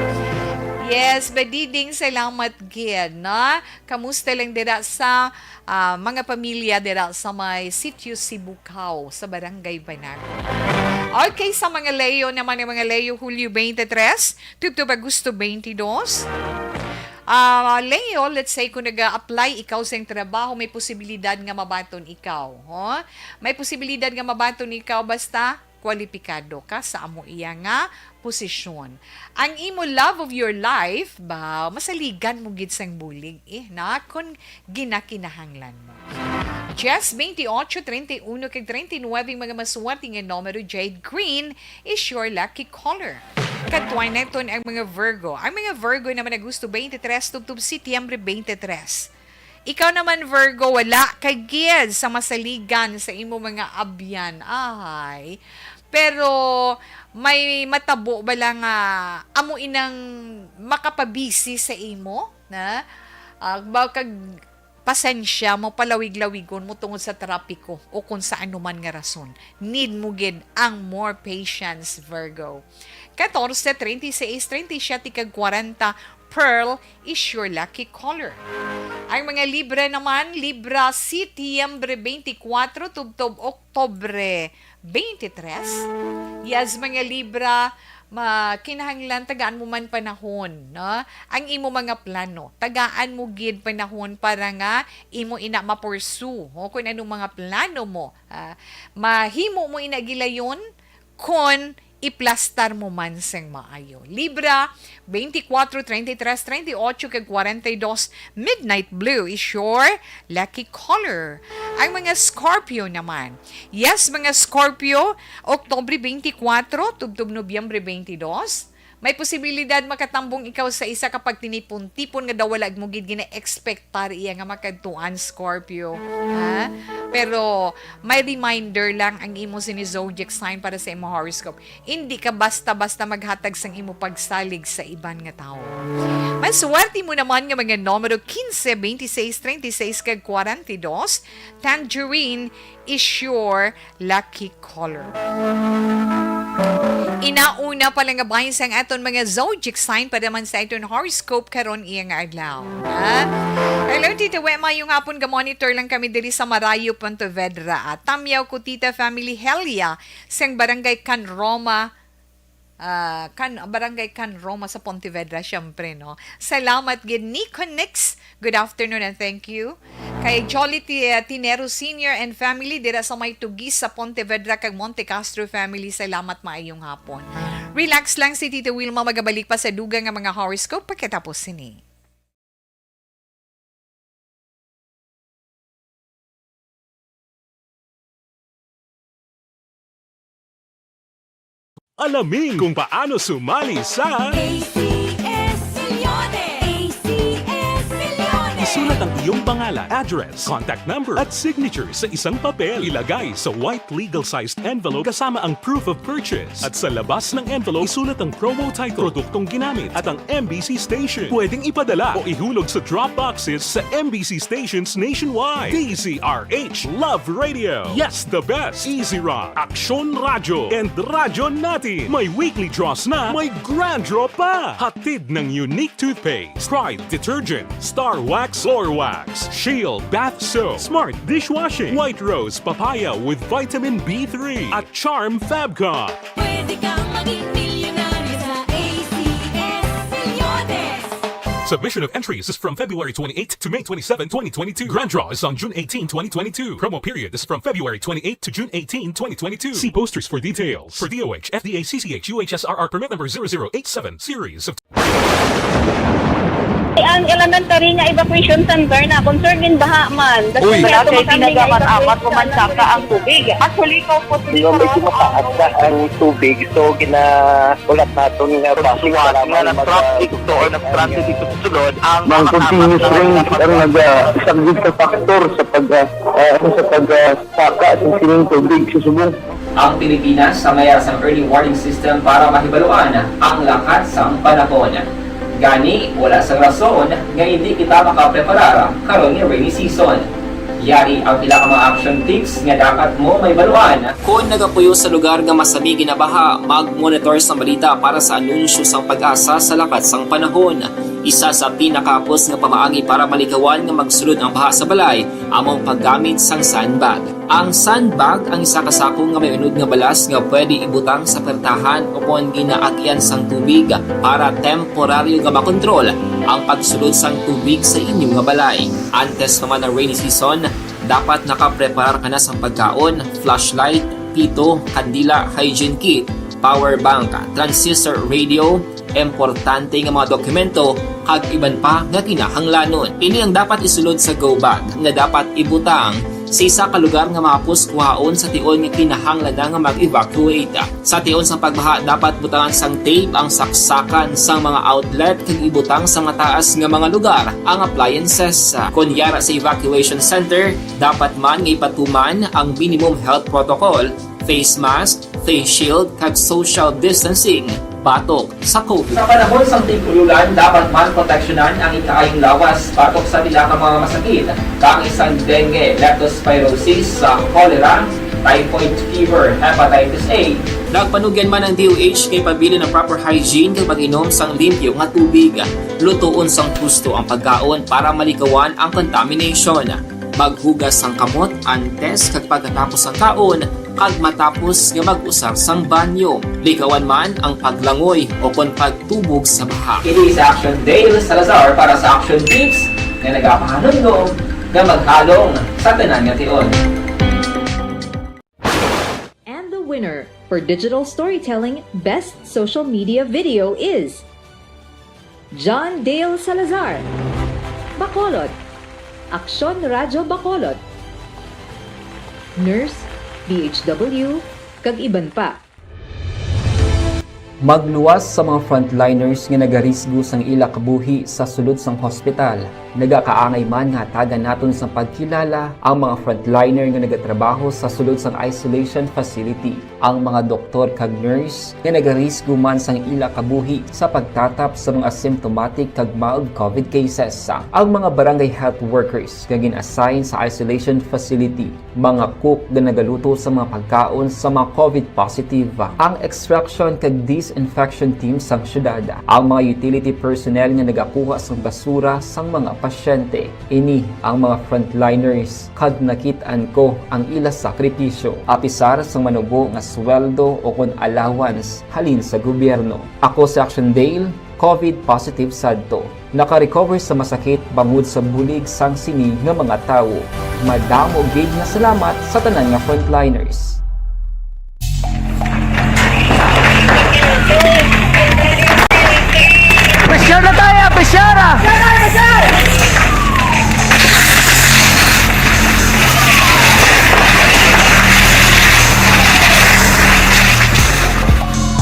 Yes, Badiding, salamat gid, no? Kamusta lang dira sa, ah, mga pamilya dira sa may Sitio Sibukaw, sa Barangay Banagon? Okay, sa mga Leo naman, ang mga Leo, Hulyo twenty-three, tubtob Agosto twenty-two. Ah, Leo, let's say, kung nag-a-apply ikaw sa iyang trabaho, may posibilidad nga mabaton ikaw, ho? May posibilidad nga mabaton ikaw basta kwalipikado ka sa amo iya nga posisyon. Ang imo love of your life, ba, masaligan mo gid sang bulig, eh, na, kung ginakinahanglan mo. Jess, twenty-eight, thirty-one, kag thirty-nine, mga maswerte nga numero, Jade Green is your lucky color. Kadtuan naton ang mga Virgo. Ang mga Virgo naman, Agosto twenty-three, tubtob Setyembre twenty-three. Ikaw naman, Virgo, wala kay gid sa masaligan sa imo mga abyan. Ahay. Pero may matabo bala nga amo inang makapabisi sa imo, na? Ah, ba, kag pasensya mo, palawig-lawigon mo tungod sa trapiko o kung sa anuman nga rason. Need mo gid ang more patience, Virgo. Katorse, treinta y seis, treinta y siete, kag kwarenta, Pearl is your lucky color. Ang mga Libra naman, Libra, Setyembre twenty-four, tubtob Oktobre twenty-three. Yes, mga Libra, ma-, kinahanglan tagaan mo man panahon, no? Ang imo mga plano, tagaan mo gid panahon para nga imo ina ma-pursue, ho, kung anong mga plano mo. Ah, mahimo mo ina gilayon kon iplastar mo man sing maayo. Libra, twenty-four, treinta y tres, treinta y ocho, kag kwarenta y dos, Midnight Blue is your lucky color. Ang mga Scorpio naman. Yes, mga Scorpio, Oktubre twenty-four, tubtob Nobyembre twenty-dos, may posibilidad makatambong ikaw sa isa ka pagtinipon-tipon nga daw wala mo gid gina-expect para iya nga makadtuan, Scorpio. Ha? Pero may reminder lang ang imo sini zodiac sign para sa imo horoscope. Hindi ka basta-basta maghatag sang imo pagsalig sa iban nga tawo. Maswerte mo naman nga mga numero quince, twenty-six, treinta y seis, kag kwarenta y dos. Tangerine is your lucky color. Inauna pa lang nga bahin sang aton mga zodiac sign para man sa aton horoscope karon iya nga adlaw. Ha? Hello, Tita We. Mayong hapon, ga-monitor lang kami diri sa Marayo, Pontevedra. Ah, tamyaw ko, Tita, family Helia, sang Barangay Can Roma, ah, Can, Barangay Can Roma sa Pontevedra, syempre, no? Salamat gid, Nico Nix. Good afternoon and thank you. Kay Jolly Ti-, Tinero Senior and family dira sa may Tugis sa Pontevedra kag Monte Castro family, salamat, maayong hapon. Relax lang si Tita Wilma, magabalik pa sa dugang nga mga horoscope pagkatapos sini. Alamin kung paano sumali sa A C S Milyones! A C S Milyones! Isulat ang iyong pangalan, address, contact number, at signature sa isang papel. Ilagay sa white legal-sized envelope kasama ang proof of purchase. At sa labas ng envelope, isulat ang promo title, produktong ginamit, at ang M B C station. Pwedeng ipadala o ihulog sa drop boxes sa M B C stations nationwide. D Z R H, Love Radio, Yes the Best, Easy Rock, Aksyon Radyo, and Radyo Natin. May weekly draws na, may grand draw pa. Hatid ng Unique Toothpaste, Pride Detergent, Star Wax Floor Wax, Shield Bath Soap, Smart Dishwashing, White Rose Papaya with Vitamin B three, at Charm Fabcon. Pwede kang maging milyonaryo sa A C S Milyones. Submission of entries is from February twenty-eighth to May twenty-seven, twenty twenty-two. Grand draw is on June eighteen, twenty twenty-two. Promo period is from February twenty-eighth to June eighteen, twenty twenty-two. See posters for details. For D O H, F D A, C C H, U H S R R permit number zero zero eight seven, series of Ang elementary nga evacuation center na concern in baha man. Uy. Wala kay pinagamat-amat, pumansaka ang tubig. Actually, ikaw po, Di ba, medyo mataas na ang tubig, so ginaulat naton nga basic nga kailangan nag-traffic to or nag-transit ito sulod ang Mang continuous rain ang naga-, isa gid sa factor sa pag, ah, ah, ano, sa pag, ah, saka sa sining tubig sa subong. Ang Pilipinas sa mayara sang early warning system para mahibaluan ang lakat sang panahon. Gani, wala sang rason nga hindi kita makapreparar karon nga rainy season. Yari ang pila ka mga action tips nga dapat mo mahibaluan. Kon nagapuyo sa lugar nga masami ginabaha, mag-monitor sang balita para sa anunsyo sang PAGASA sa lakat sang panahon. Isa sa pinakahapos nga pamaagi para malikawan nga magsulod ang baha sa balay amo ang paggamit sang sandbag. Ang sandbag ang isa ka sako nga may unod nga balas nga pwede ibutang sa pertahan o kon ginaagyan sang tubig para temporaryo nga makontrol ang pagsulod sang tubig sa inyo nga balay. Antes pa man ang rainy season, dapat nakapreparar ka na sang pagkaon, flashlight, pito, kandila, hygiene kit, power bank, transistor radio, importante nga mga dokumento, kag iban pa nga kinahanglanon. Ini ang dapat isulod sa go bag nga dapat ibutang sa isa ka lugar nga mahapos kuhaon sa tion nga kinahanglan na nga mag-evacuate. Sa tion sang pagbaha, dapat butangan sang tape ang saksakan sang mga outlet kag ibutang sa mataas nga mga lugar ang appliances. Kon yara sa evacuation center, dapat man nga ipatuman ang minimum health protocol, face mask, face shield, kag social distancing batok sa COVID. Sa panahon sang tig-ulan, dapat man proteksyonan ang ikaayong lawas batok sa pila ka mga masakit, kaangay sang dengue, leptospirosis, sa cholera, typhoid fever, hepatitis A. Nagpanugyan man ang D O H kay pabilin ang proper hygiene kag pag-inom sang limpyo nga tubig. Lutoon sang husto ang pagkaon para malikawan ang contamination. Maghugas sang kamot antes kag pagkatapos sang kaon kag matapos nga mag-usar sang banyo. Likawan man ang paglangoy o kon pagtubog sa baha. Ini si Action Dale Salazar para sa Action Tips nga nagapahanumdom nga maghalong sa tanan nga tion. And the winner for digital storytelling best social media video is John Dale Salazar, Bacolod, Aksyon Radyo Bacolod, Nurse, D H W, kag iban pa. Magluwas sa mga frontliners nga nagarisgo sang ila kabuhi sa sulod sang hospital. Nagakaangay man nga hatagan naton sang pagkilala ang mga frontliner nga nagatrabaho sa sulod sang isolation facility, ang mga doktor kag nurse nga nagarisgo man sang ila kabuhi sa pagtatap sa mga asymptomatic kag mild COVID cases, ang mga barangay health workers nga gin-assign sa isolation facility, mga cook nga nagaluto sa mga pagkaon sa mga COVID positive, ang extraction kag disinfection team sang syudad, ang mga utility personnel nga nagakuha sang basura sang mga pasyente. Ini ang mga frontliners kag nakit-an ko ang ila sakripisyo. Apisar sang manubo nga sweldo o kon allowance halin sa gobyerno. Ako si Action Dale, COVID positive sadto. Naka-recover sa masakit bangod sa bulig sang sini nga mga tawo. Madamo gid nga salamat sa tanan nga frontliners. Pressure na tayo! Pressure na!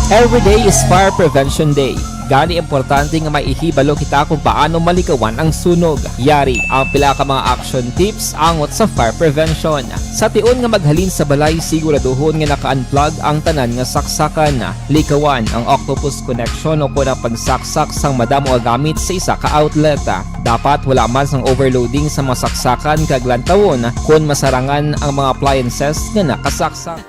Every day is Fire Prevention Day. Gani importante nga maihibalo kita kung paano malikawan ang sunog. Yari ang pila ka mga action tips angot sa fire prevention. Sa tion nga maghalin sa balay, siguraduhon nga naka-unplug ang tanan nga saksakan. Likawan ang octopus connection o kon ang pagsaksak sang madamo nga gamit sa isa ka outlet. Dapat wala man sang overloading sa mga saksakan kag lantawon kon masarangan ang mga appliances nga nakasaksak.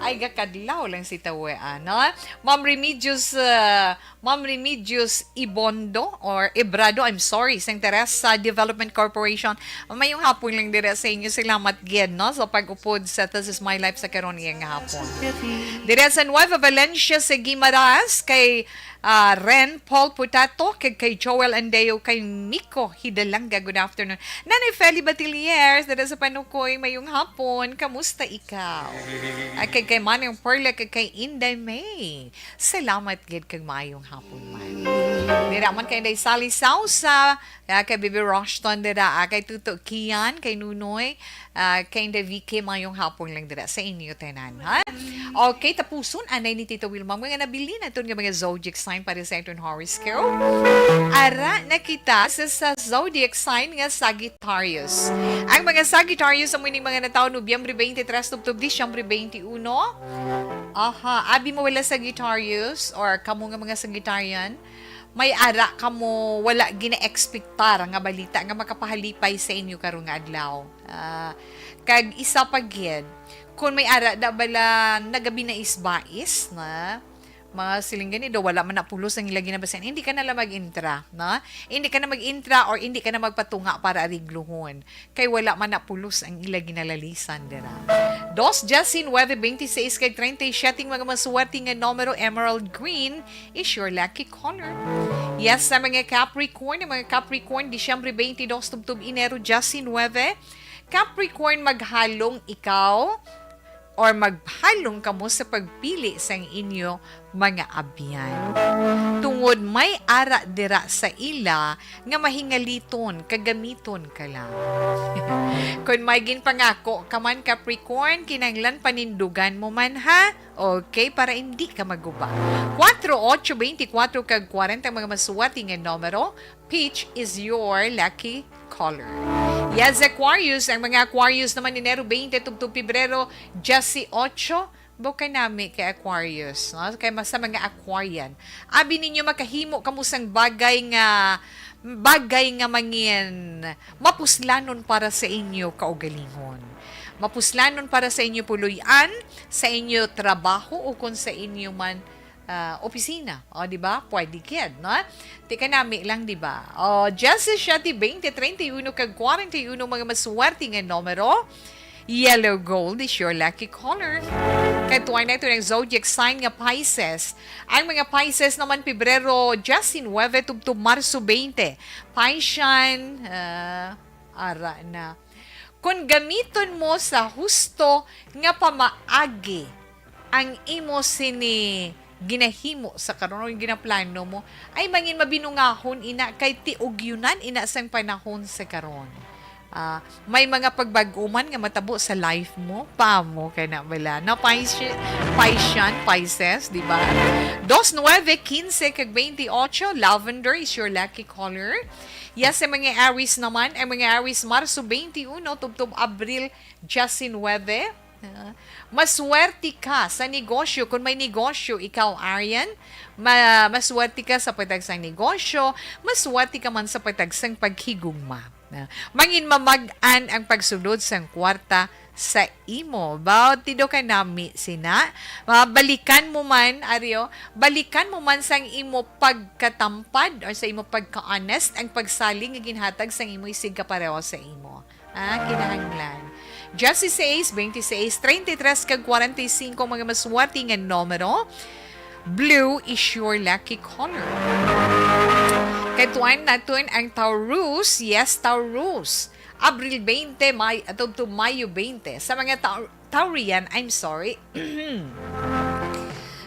Ay, gakadlaw lang si Tawe, ano? Ma'am Remedios, uh, Ma'am Remedios Ibondo or Ibrado, I'm sorry, sang Teresa Development Corporation. Mayong hapon lang dire sa inyo. Salamat gid, no, sa pag-upod sa This Is My Life sa karon nga hapon. Dire sa Nueva Valencia, sa Guimaras, kay ah, Ren Paul Putato, kag kay Joel Andeo, kay Miko Hidalanga. Good afternoon. Nanay Feli Batilier, dala sa Panukoy, mayong hapon. Kamusta ikaw? At kay, kay Manang Perla, kag kay Inday May. Salamat gid kag mayong hapon man. Dira man kay Inday Sally Sausa, ah, kay Bibi Roshton dira, ah, kay Tuto Kian, kay Nunoy, ah, kay Inday Vicky, mayong hapon lang dira sa inyo tanan, ha? Okay, tapuson anay ni Tita Wilma mga nabilin naton nga mga zodiac sign para sa aton horoscope. Ara na kita sa, sa zodiac sign nga Sagittarius. Ang mga Sagittarius amo ning mga natawo Nobyembre twenty-three tubtob Disyembre twenty-one. Aha, abi mo wala Sagittarius or kamo nga mga Sagittarian, may ara kamo wala gina-expectar nga balita nga makapahalipay sa inyo karon nga adlaw. Ah, kag isa pa gid, kung may ara da bala nagabinais-bais na, mga siling gani daw, wala man na pulos ang ila ginabasin, hindi ka na lang mag-intra, no? Hindi ka na mag-intra or hindi ka na magpatunga para arigluhon. Kay wala man na pulos ang ila ginalalisan dira. Dos, diyes, nuebe, bente seis, kag treinta y siete, mga maswerte nga numero, emerald green is your lucky color. Yes, sa mga Capricorn, ang mga Capricorn, Disyembre twenty-two tubtob Enero diyes nuebe, Capricorn, maghalong ikaw or maghalong kamo sa pagpili sang inyo mga abyan. Tungod may ara dira sa ila nga mahingaliton, kagamiton ka lang. Kung may ginpangako ka man, Capricorn, kinahanglan panindugan mo man, ha? Okay, para hindi ka maguba. Kuwatro, otso, bente kuwatro, kag kwarenta ang mga maswerte nga numero. Peach is your lucky color. Yes, Aquarius. Ang mga Aquarius naman, Enero twenty tubtob Pebrero dieciocho. Bukay nami kay Aquarius, no? Kay mas sa mga Aquarian, abi ninyo makahimo kamo sang bagay nga bagay nga mangin mapuslanon para sa inyo kaugalingon. Mapuslanon para sa inyo puloy-an, sa inyo trabaho, o kung sa inyo man ah, opisina. O, di ba? Pwede gid, no? Tika nami lang, di ba? O, diyes siyete, bente, treinta y uno, kag kwarenta y uno, mga maswerte nga numero. Yellow gold is your lucky color. Katuan na ito ng zodiac sign nga Pisces. Ang mga Pisces naman, Pebrero diyes nuebe tubtob Marso bente. Piscean, ah, ara na. Kon gamiton mo sa husto nga pamaagi ang imo sini ginahimo sa karon o ginaplano mo, ay mangin mabinungahon ina kay tiugyunan ina sang panahon sa karon. Ah, may mga pagbag-o man nga matabo sa life mo, pamo ka na bala. Na Pisce-, Piscean, Pisces, di ba? Dos, nuebe, quince, kag veintiocho, lavender is your lucky color. Yes, sa mga Aries naman, ang mga Aries, Marso twenty-uno tubtob Abril diyes nuebe. Ah, maswerte ka sa negosyo. Kung may negosyo ikaw, Arian, ma-, maswerte ka sa pagtagsang negosyo, maswerte ka man sa pagtagsang paghigugma. Ah, mangin mamag-an ang pagsulod sang kwarta sa imo. Baw, tido ka nami sina. Ah, balikan mo man, Ario, balikan mo man sang imo pagkatampad or sa imo pagka-honest ang pagsalig nga ginhatag sang imo isig kapareho sa imo. Ah, kinahanglan. Dieciséis, veintiséis, treinta y tres, kag kwarenta y cinco, mga maswerte nga numero. Blue is your lucky color. Katuan naton ang Taurus. Yes, Taurus. Abril twenty, May, atubtob Mayo twenty. Sa mga Tau-, Taurian, I'm sorry.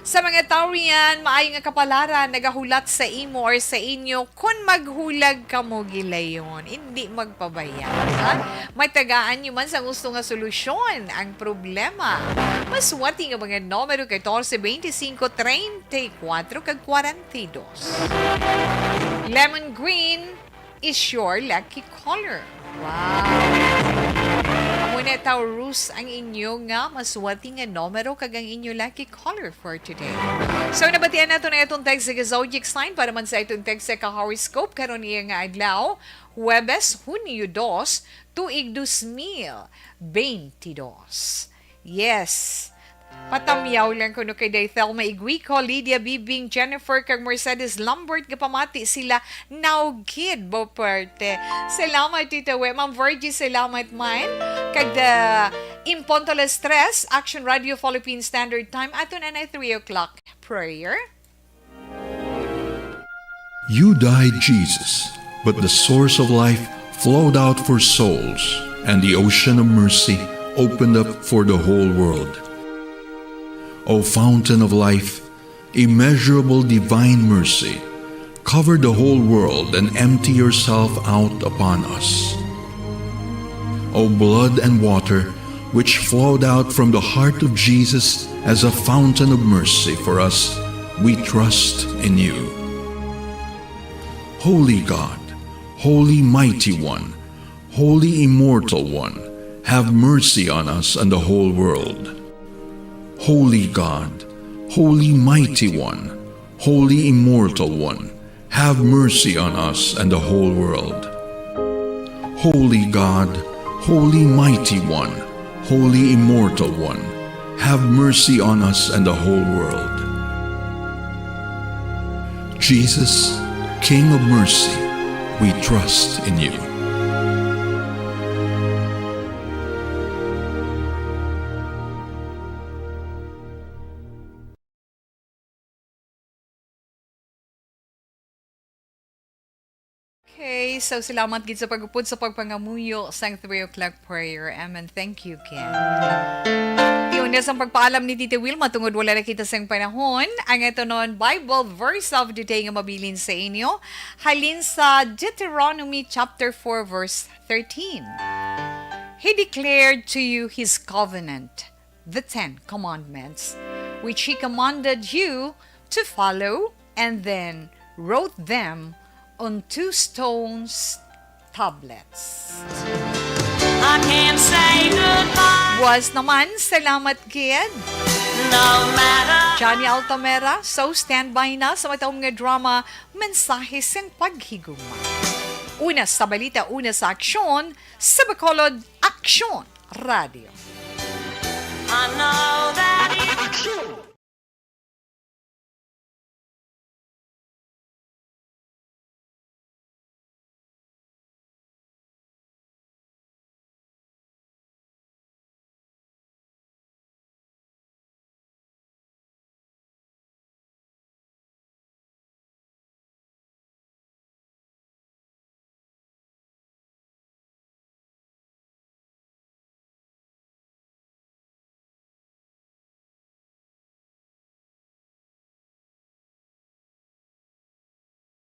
Sa mga Taurian, maayo nga kapalaran nagahulat sa imo or sa inyo kon maghulag kamo gilayon. Hindi magpabaya, ha? Matagaan nyo man sa gusto nga solusyon ang problema. Maswerte nga mga numero, catorce, veinticinco, treinta y cuatro, kag kwarenta y dos. Lemon green is your lucky color. Wow! Amo na, Taurus, ang inyo nga maswerte nga numero kag ang inyo lucky color for today. So, nabatian nato na itong text sa zodiac sign para man sa itong text sa ka-horoscope karon iya nga adlaw, Huwebes, Hunyo dos, tuig dos mil bente dos. Yes. Patamyaw lang kuno kay Day Thelma Iguico, Lydia Bibing, Jennifer, kag Mercedes Lambert nga pamati sila. Naugid mo parte. Salamat, Tita We. Ma'am Virgie, salamat man. Kag the Imponto Las Tres, Action Radio Philippine Standard Time, ato na na three o'clock. Prayer. You died, Jesus, but the source of life flowed out for souls, and the ocean of mercy opened up for the whole world. O fountain of life, immeasurable divine mercy, cover the whole world and empty yourself out upon us. O blood and water, which flowed out from the heart of Jesus as a fountain of mercy for us, we trust in you. Holy God, Holy Mighty One, Holy Immortal One, have mercy on us and the whole world. Holy God, Holy Mighty One, Holy Immortal One, have mercy on us and the whole world. Holy God, Holy Mighty One, Holy Immortal One, have mercy on us and the whole world. Jesus, King of mercy, we trust in you. Okay, so salamat gid sa pagupod sa pagpangamuyo sang three o'clock prayer. Amen. Thank you, Ken. Yun na sang pagpaalam ni Tita Wilma tungod wala na kita sang panahon. Ang ito non Bible verse of the day nga mabilin sa inyo halin sa Deuteronomy chapter four verse thirteen. He declared to you his covenant, the Ten Commandments, which he commanded you to follow, and then wrote them on two stones tablets. I can't say goodbye, Was naman, salamat gid. No matter. Johnny Altamera, so standby na sa matawag nga drama, Mensahe sing Paghigugma. Una sa balita, una sa aksyon, sa Bacolod Aksyon Radio. I know